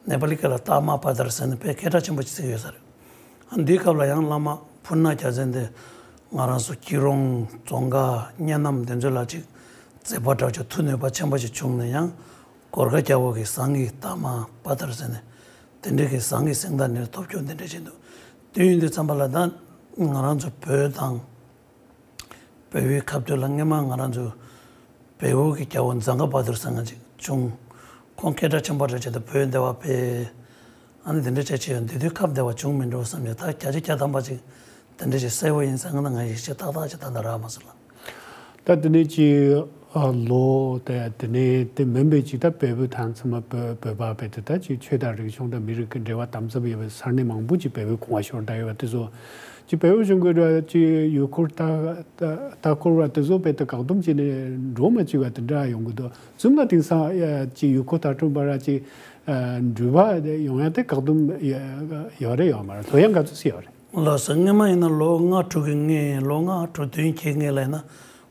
ནེ་པ་ལི་སྐད་ལ་ཏཱ་མ་པ་ཐར་ཟེར་ནས་དཔེ་སྐད་གྲགས་ཆེན་པོ་ཅིག་བརྩི་གི་ཡོད་ས་རེད། ཨ་འདིའི་སྐབས་ལ་ཡང་བླ་མ་ཕུར་ན་རྒྱལ་མཚན་དེ་ང་རང་ཚོ་སྐྱིད་རོང་རྫོང་དཀར་གཉའ་ནམ་དེ་ཚོ་ལ་ཅིག་མཛད་པ་འདྲ་བོ་ཅིག་ཐུགས་ནུས་པ་ཆེན་པོ་ཞིག་བྱུང་ནས། ཡང་གོར་ཁ་རྒྱལ་པོ་གི་ཟངས་ཀྱི་ཏཱ་མ་པ་ཐར་ཟེར་ནས་དེ་འདྲའི་གི་ཟངས་ཀྱི་སེང་སྟག་ནས་ཐོབ་རྒྱུ་དེ་འདྲ་ཅིག་འདུག་དེ་ཡིན་དུས་ཙམ་པ་ལ་ད་ང་རང་ཚོ་བོད་དང་། བལ་པོའི་ཁ་ཐུག་ལ་སྔོན་མ་ང་རང་ཚོ་བལ་པོ་གི་རྒྱལ་པོ་ཛང་ག་བ་དུར་ཟེར་མཁན་ཅིག་བྱུང་། ཁོང་སྐད་གྲགས་ཆེན་པོ་འདྲ་བྱས་ཏེ་བོད་འདི་པར་ཕེབས། ཨ་ནི་དེ་འདྲ་བྱས་བྱས་ཡོད། འདི་དུས་སྐབས་འདི་པར་བྱུང་མི་འགྲོ་བསམ་ཡོད། ད་བརྒྱ་ཆ་བརྒྱ་ཐམ་པ་ཅིག་དེ་འདྲ་ཞིག་གསལ་པོ་ཡིན་ཟེར་ན་ང་ཡིད་ཆེས་ཏག་ཏག་ཅིག་ད་ལྟ་རག་མ་སོང་ལ། ད་དེ་ནས་ཀྱི་ཨ་ལོ་དེ་དེ་ནས་དེ་མིན་པའི་ཅིག་ད་བལ་པོའི་ཐང་ཚང་མ་བོད་བོད་པ་བས་དེ་ད་ཅིག་ཆོས་དང་རིག་གཞུང་དང་མི་རིགས་ཀྱི་འབྲེལ་བ་དམ་ཟབ་ཡོད་པའི་ས་གནས་མང་པོ་ཅིག་བལ་པོའི་གོང་བ་ཤོར་བསྡད་ཡོད་པ་དེ་ཚོ། ཅིག་བལ་པོ་གཞུང་གི་ར་ཅིག་ཡུལ་སྐོར་ལྟ་ལྟ་སྐོར་བ་དེ་ཚོ་བས་དེ་བཀག་སྡོམ་བྱས་ནས་འགྲོ་མ་བཅུག་པ་དེ་འདྲ་ཡོང་གི་འདུག་བཙུམ་ལ་དེང་སང་ཡ་ཅིག་ཡུལ་སྐོར་ལྟ་གྲུབ་པ་ར་ཅིག་འགྲུལ་པ་ཡོང་ཡ་དེ་བཀག་སྡོམ་ཡོད་རེད་ཡོད་མ་རེད། ལྷོད་ཡངས་ག་ཚོད་ཅིག་ཡོད་རེད། ལགས་སོ། སྔོན་མ་ཡིན་ན་ལོ་ལྔ་དྲུག་གི་སྔོན། ལོ་ལྔ་དྲུག་བདུན་བརྒྱད་སྔོན་ལ་ཡིན་ན་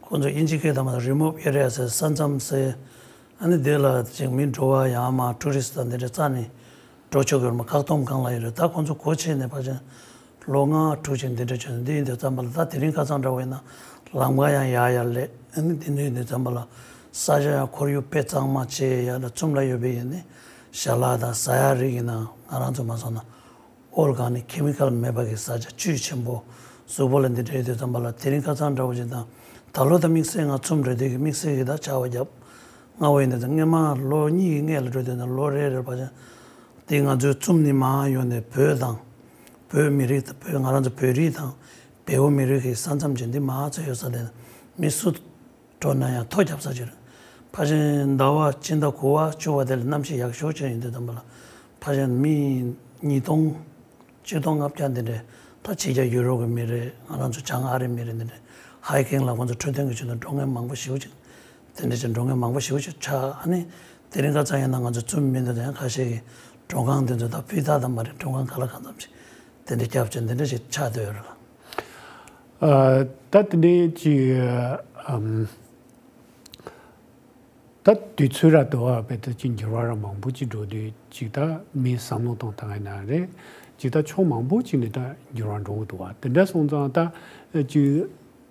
ཁོང་ཚོ་དབྱིན་ཇིའི་སྐད་དང་མ་remote area ཟེར། ས་མཚམས་ཟེར། ཨ་ནི་དེ་ལ་ཅིག་མི་འགྲོ་བ་ཡང་མ་ཊུ་རི་སི་དང་དེ་འདྲ་རྩ་ནས་འགྲོ་ཆོག་གི་ཡོད་མ། བཀག་སྡོམ་སྒང་ལ་ཡོད་རེད། ད་ཁོང་ཚོ་སྒོ་ཕྱེ་ནས་ཕལ་ཆེར་ལོ་ལྔ་དྲུག་ཅིག་འདི་འདྲ་བྱུང་། འདི་ཡིན་དུས་ཙམ་པ་ལ་ད་དེ་རིང་ཁ་སང་འདྲ་བོ་ཡིན་ན་ལམ་ཁ་ཡང་ཡར་ཡར་སླེབས། ཨ་ནི་འདི་འདྲ་ཡིན་དུས་ཙམ་པ་ལ་ས་ཆ་ཡང་ཁོར་ཡུག་དཔེ་གཙང་མ་བྱས། ཡར་ལ་བཙུམ་ལ་ཡོད་པའི་ཡིན་ནི་ཞལ་ལག་དང་ཟ་ཡག་རིགས་ཡིན་ན་ང་རང་ཚོ་མ་སོང་ན། ཨོལ་གང་ནི་ཁེ་མི་ཀལ་མེད་པ་གི་ས་ཆ་བཅུད་ཆེན་པོ་གཟུགས་པོ་ལ་འདི་འདྲ་ཡོད་དུས་ཙམ་པ་ལ། དེ་རིང་ཁ་སང་འདྲ་བོ་ཅིག་དང་ད་ལོ་ད་དམིགས་བསལ་ང་བཙུམ་རེད་དུས་ཀྱི་དམིགས་བསལ་གྱི་ད་བྱ་བ་བརྒྱབ། སྔ་བོ་ཡིན་དུས་ཙམ་སྔོན་མ་ལོ་གཉིས་ཀྱི་སྔོན་ལ་འགྲོ་དུས་ཙམ་ལོ་རེ་རེར་ཕལ་ཆེར་དེ་ང་ཚོའི་བཙུམ་ནས་མར་ཡོང་ནས་བོད་དང་བོད་མི་རིགས་དང་བོད་ང་རང་ཚོ་བོད་རིགས་དང་བལ་པོ་མི་རིགས་ཀྱི་ས་མཚམས་ཅན་འདི་མར་ཚུར་ཡོད་ས་དེ་མི་སུ་འགྲོ་ན་ཡང་ཐོ་རྒྱབ་ས་ཅིག་རེད། ཕལ་ཆེར་ཟླ་བ་སྤྱི་ཟླ་དགུ་པ་བཅུ་པ་དེ་ལ་གནམ་གཤིས་ཡག་ཤོས་ཅིག་ཡིན་དུས་ཙམ་པ་ལ། ཕལ་ཆེར་མི་ཉིས་སྟོང་ཆིག་སྟོང་ལྔ་བརྒྱ་འདི་འདྲས། ད་ཕྱི་རྒྱལ་ཡུ་རོབ་ཀྱི་མི་རེད། ང་རང་ཚོ་བྱང་ཨ་རིའི་མི་རེད། འདི་འདྲས་ཧའི་ཀིང་ལ་ཁོང་ཚོ་འཕྲོད་བསྟེན་གྱི་ཆེད་དུ་འགྲོ་མཁན་མང་པོ་ཞེ་པོ་ཅིག་དེ་འདྲས་ཅིག་འགྲོ་མཁན་མང་པོ་ཞེ་པོ་ཅིག་ཆགས། ཨ་ནི་དེ་རིང་ཁ་སང་ཡིན་ན་ང་ཚོ་བཙུམ་མི་འདུག་ད་ཡང་ཁ་ཤས་ཀྱིས་མགྲོན་ཁང་དེ་ཚོ་ད་ཕུད་ཐག་ད་མ་རེད། མགྲོན་ཁང་ག་ལ་གང་འཚམ་ཞིག་དེ་འདྲས་རྒྱབ་བྱས་འདི་འདྲས་ཞིག་ཆགས་བསྡད་ཡོད་རེད་ལ། ཨ། ད་དེ་འདྲའི་ཅིག་ཨམ། ད་དུས་ཚོད་ར་དུ་བ་བས་ད་ཅིག་འགྱུར་བ་ར་མང་པོ་ཅིག་འགྲོ་དུས་ཅིག་ད་མིའི་བསམ་བློ་གཏོང་སྟངས་ཡིན་ན་རེད། ཅིག་ད་ཕྱོགས་མང་པོ་ཅིག་ནས་ད་འགྱུར་བ་འགྲོ་གི་འདུག་བ། དེ་འདྲ་སོང་ཙང་ད་ཅིག་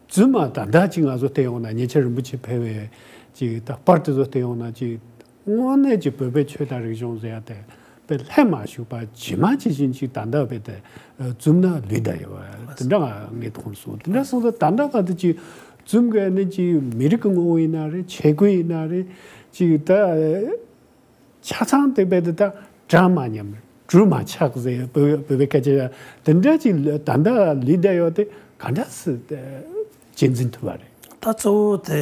བཙུམ་མ་ད་ལྟ་ཅིག་ང་ཚོ་བལྟས་ཡོང་ན་ཉེ་ཆར་རིན་པོ་ཆེ་ཕེབས་པའི་ཅིག་ད་པར་དེ་ཚོ་བལྟས་ཡོང་ན་ཅིག་དངོས་གནས་ཀྱི་བོད་པའི་ཆོས་དང་རིག་གཞུང་ཟེར་ཡ་དེ་དཔེ་ལྷད་མ་ཞུགས་པ་ཇི་མ་ཇི་བཞིན་ཅིག་ད་ལྟ་བས་དེ་བཙུམ་ན་ལུས་བསྡད་ཡོད་པ་དེ་འདྲ་ངས་མཐོང་སོང་། དེ་འདྲ་སོང་ཙང་ད་ལྟ་བར་དུ་ཅིག་བཙུམ་དགོས་ནི་ཅིག་མི་རིགས་ཀྱི་ངོ་བོ་ཡིན་ན་རེད། ཆས་གོས་ཡིན་ན་རེད། ཅིག་ད་ཆ་ཚང་དེ་བས་དེ་ད་གྲ་མ་ཉམས་གྲུ་མ་ཆག་ཟེར་བོད་བོད་པའི་སྐད་ཆ་དེ་འདྲ་ཅིག་ད་ལྟ་ལུས་བསྡད་ཡོད་དེ་ག་འདྲ་སེ་གཅེས་འཛིན་ཐུབ་པ་རེད། ད་གཙོ་བོ་དེ་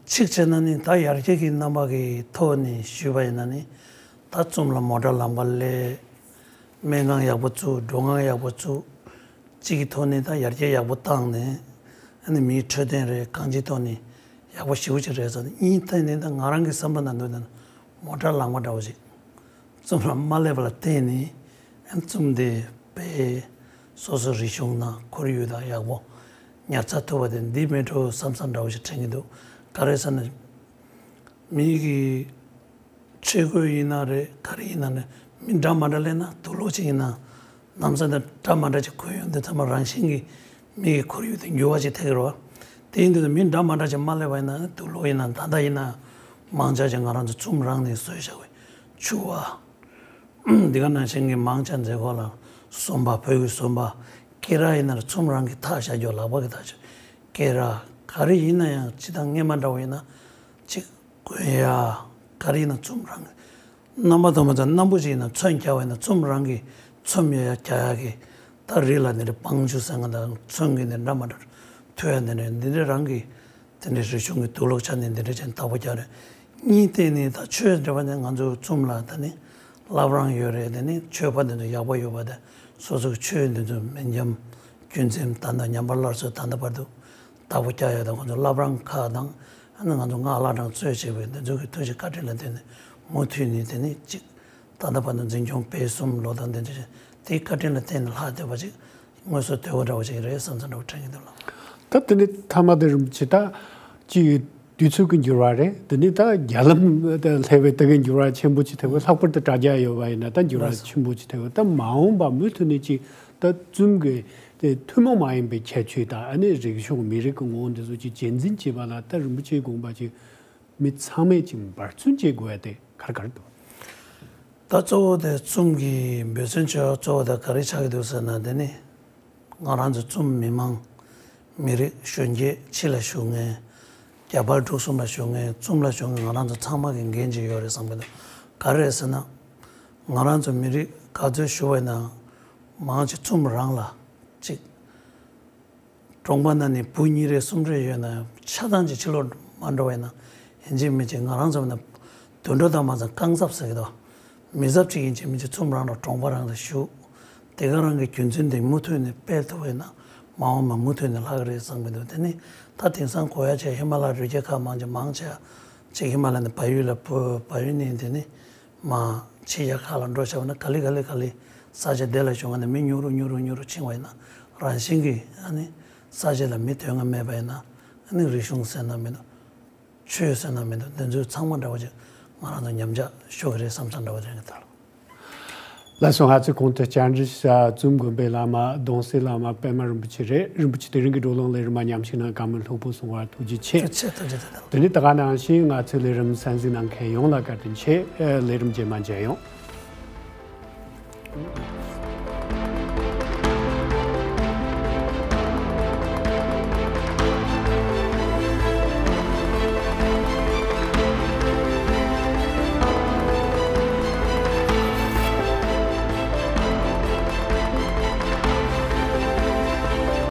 གཅིག་བྱས་ན་ནི་ད་ཡར་རྒྱས་ཀྱི་རྣམ་པ་གི་ཐོག་ནས་ཞུས་པ་ཡིན་ན་ནི། ད་བཙུམ་ལ་མོ་ཊ་ལམ་ཁ་སླེབས། སྨན་ཁང་ཡག་པོ་བཙུགས། མགྲོན་ཁང་ཡག་པོ་བཙུགས། གཅིག་གི་ཐོག་ནས་ད་ཡར་རྒྱས་ཡག་པོ་བཏང་ནས། ཨ་ནི་མིའི་འཕྲོད་བསྟེན་རེད། གང་ཅིའི་ཐོག་ནས་ཡག་པོ་ཞེ་པོ་ཅིག་རེད་ཟེར་ནས། གཉིས་ཐད་ནས་ད་ང་རང་གི་བསམ་བློ་ནང་འདུག་ན་མོ་ཊ་ལམ་ཁ་འདྲ་བོ་ཅིག་བཙུམ་ལ་མ་སླེབས་པ་ལ་བརྟེན་ནས། ཨ་ནི་བཙུམ་དེ་དཔེ་སོ་སོའི་རིག་གཞུང་དང་ཁོར་ཡུག་དང་ཡག་པོ་ཉར་ཚགས་ཐུབ་པ་དེ་འདི་མེད་འགྲོ་བསམ་བསམ་འདྲ་བོ་ཞིག་དྲན་གྱི་འདུག་ག་རེ་ཟེར་ན། མི་གི་ཆས་གོས་ཡིན་ན་རེད། ག་རེ་ཡིན་ན་རེད། མི་འདྲ་མ་འདྲ་སླེབས་ན་དུག་ལོག་ཅིག་ཡིན་ན། ལམ་སང་དེ་འདྲ་མ་འདྲ་ཅིག་གོན་ཡོང་དུས་ཚང་མ་རང་བཞིན་གྱིས་མི་གི་ཁོར་ཡུག་དེ་འགྱུར་བ་ཅིག་ཐེབས་ཀྱི་རེད་བ། དེ་ཡིན་དུས་མི་འདྲ་མ་འདྲ་ཅིག་མ་སླེབས་པ་ཡིན་ན་དུག་ལོག་ཡིན་ན། ད་ལྟ་ཡིན་ན་མང་ཆེ་ཅིག་ང་རང་ཚོ་བཙུམ་རང་ནས་བཟོས་བཞག་པའི་ཕྱུ་པ། འདི་ག་ནང་བཞིན་གྱི་མང་ཆེ་མཛད་སྒོ་ལ་ཟོན་པ། བོད་ཀྱི་ཟོན་པ། སྐེ་རགས་ཡིན་ན་རེད། བཙུམ་རང་གིས་འཐག་བཞག་རྒྱུ། ལག་པ་གིས་འཐག་བཞག་སྐེ་རགས་ག་རེ་ཡིན་ན་ཡང་། སྤྱིར་བཏང་སྔོན་མ་འདྲ་བོ་ཡིན་ན་ཅིག་གོན་ཡ་ག་རེ་ཡིན་ན་བཙུམ་རང་གི། རྣམ་པ་དང་མ་ཚང་སྣམ་བུ་ཅིག་ཡིན་ན་ཚོན་རྒྱག་པ་ཡིན་ན་བཙུམ་རང་གིས་ཚོམ་ཡ་ཡ་རྒྱག་ཡ་གི། ད་རི་ལ་ནི་རི་སྤང་ཆུ་ཟེར་མཁན་དང་ཚོན་གྱི་ནི་འདྲ་མ་འདྲ་མཐུག་ཡ་འདི་འདྲ་འདི་འདྲ་རང་གི། དེ་འདྲའི་རིག་གཞུང་གི་དུག་ལོག་ཆ་ནས་འདི་འདྲ་ཅན་བདག་པོ་རྒྱག་རེད། གཉིས་བལྟས་ནས་ད་ཆོས་འདྲ་བ་ནས་ང་ཚོ་བཙུམ་ལ་ད་ནི་བླ་བྲང་ཡོད་རེད། དེ་ནི་ཆོས་པ་འདི་ཚོ་ཡག་པོ་ཡོད་པ་དང་། སོ་སོའི་ཆོས་འདི་ཚོ་མི་ཉམས་རྒྱུན་འཛིན་ད་ལྟ་ཉམས་པ་སླར་གསོ་ད་ལྟ་བར་དུ་བདག་པོ་རྒྱག་ཡོད། ད་ང་ཚོ་བླ་བྲང་ཁག་དང་། ཨ་ནི་ང་ཚོ་སྔགས་བླ་བྲང་གཙོས་བྱས་པའི་འདི་ཚོ་གི་ཐུགས་རྗེ་བཀའ་དྲིན་ལ་བརྟེན་ནས་མུ་མཐུད་ནས་དེ་ནི་གཅིག་ད་ལྟ་བར་དུ་འཛིན་སྐྱོང་སྤེལ་གསུམ་ལོ་དང་དེ་འདྲ་དེའི་བཀའ་དྲིན་ལ་བརྟེན་ནས་ལྷག་བསྡད་པ་ཅིག་དངོས་སུ་དོད་པོ་འདྲ་བོ་ཅིག་རེད་བསམ་ཚུལ་འདྲ་བོ་དྲན་གྱི་འདུག་ལགས། ད་དེ་ནས་ཐ་མ་དེ་རིན་པོ་ཆེ་ད་ཅིག་ དུས་ཚོད་ཀྱི་འགྱུར་བ་རེད། དེ་ནི་ད་རྒྱ་ལམ་དང་སླེབས་པའི་ད་གི་འགྱུར་བ་ཆེན་པོ་ཅིག་ཐེབས་པ། ལྷག་པར་དུ་དྲ་རྒྱ་ཡོད་པ་ཡིན་ན་ད་འགྱུར་བ་ཆེན་པོ་ཅིག་ཐེབས་པ། ད་མ་འོངས་པ་མུ་མཐུད་ནས་ཅིག་ད་ཙུམ་གྱི་དེ་ཐུན་མོང་མ་ཡིན་པའི་ཁྱད་ཆོས་དང་། ཨ་ནི་རིག་གཞུང་མི་རིགས་ཀྱི་ངོ་བོ་འདི་ཚོ་ཅིག་གཅེས་འཛིན་བྱེད་པ་ལ་ད་རིན་པོ་ཆེའི་དགོངས་པ་ཅིག་མི་ཚང་མས་ཅིག་འབད་བརྩོན་བྱེད་དགོས་ཡ་དེ་ག་རེ་ག་རེ་འདུག་ད་གཙོ་བོ་དེ་ཙུམ་གྱི་འབད་བརྩོན་བྱེད་པ་གཙོ་བོ་དེ་ག་རེ་ཆགས་ཀྱི་འདུག་ཟེར་ན། དེ་ནི་ང་རང་ཚོ་ཙུམ་མི་མང་མི་རིགས་གཞོན་སྐྱེས་ཕྱི་ལ་བཞུགས་མཁན། རྒྱ་བལ་འབྲུག་གསུམ་ལ་བཞུགས་མཁན། ཙུམ་ལ་བཞུགས་མཁན། ང་རང་ཚོ་ཚང་མ་གི་འགན་ཅིག་ཡོད་རེད་བསམ་གྱི་འདུག་ག་རེ་རེད་ཟེར་ན། ང་རང་ཚོ་མི་རིགས་ག་ཚོད་བཞུགས་པ་ཡིན་ན་མང་ཆེ་ཙུམ་རང་ལ་ཅིག་གྲོང་པ་ནང་ནས་བུ་གཉིས་རེ་གསུམ་རེ་ཡོད་ན་ཆ་ཚང་ཅིག་ཕྱི་ལོགས་མ་འགྲོ་བ་ཡིན་ན། ཡིན་གཅིག་མིན་གཅིག་ང་རང་ཚོ་ན་དུད་འགྲོ་དང་མ་ཚང་རྐང་ཚབ་ཟེར་གྱི་འདུག་མི་ཚབ་ཅིག་ཡིན་གཅིག་མིན་གཅིག་ཙུམ་རང་ལ་གྲོང་པ་རང་ལ་བཞུགས། དེ་ག་རང་གི་རྒྱུ་མཚན་དེ་མུ་མཐུད་ནས་སྤེལ་ཐུབ་པ་ཡིན་ན་མ་འོངས་པ་མུ་མཐུད་ནས་ལྷག་གི་རེད་བསམ་གྱི་འདུག་དེ་ནི་ད་དེང་སང་གོ་ཡ་བྱས་ཧི་མ་ལ་ཡའི་རི་རྒྱལ་ཁག་མང་ཆེ་མང་ཆེ་ཅིག་ཧི་མ་ལ་ནས་བལ་ཡུལ་ལ་བུ་བལ་ཡུལ་ནས་དེ་ནི་མ་ཕྱི་རྒྱལ་ཁག་ལ་འགྲོ་བྱས་པ་ན་ག་ལེ་ག་ལེ་ག་ལེ་ས་ཆ་དེ་ལ་བྱུང་བ་ན་མི་ཉུང་རུ་ཉུང་རུ་ཉུང་རུ་ཕྱིན་པ་ཡིན་ན་རང་བཞིན་གྱིས་ཨ་ནི་ས་ཆ་ལ་མི་དོན་ལྔ་མེད་པ་ཡིན་ན། ཨ་ནི་རིག་གཞུང་ཟེར་ན་མི་འདུག་ཆོས་ཟེར་ན་མི་འདུག་འདི་ཚོ་ཚང་མ་འདྲ་བོ་ཅིག་ང་རང་ཚོ་ཉམས་ཆག་ཤོར་གི་རེད་བསམ་བསམ་འདྲ་བོ་རེད་ད། ལགས་སོ། ང་ཚོའི་གོང་དུ་བཅར་འདྲི་ཞུ་ཙུམ་དགོན་པའི་བླ་མ་གདུང་སྲས་བླ་མ་པད་མ་རིན་པོ་ཆེ་རེད། རིན་པོ་ཆེ་དེ་རིང་གི་བགྲོ་གླེང་ལས་རིམ་མ་ཉམས་ཞིག་ནང་བཀའ་མོལ་ལྷུག་པོ་གསུང་བར་ཐུགས་རྗེ་ཆེ། ཐུགས་རྗེ་ཆེ། ཐུགས་རྗེ་ཆེ། དེ་ནི་ད་ག་ནང་བཞིན་ང་ཚོའི་ལས་རིམ་གསན་གཟིགས་གནང་མཁན་ཡོངས་ལ་བཀའ་དྲིན་ཆེ། ལས་རིམ་རྗེས་མ་མཇལ་ཡོང་།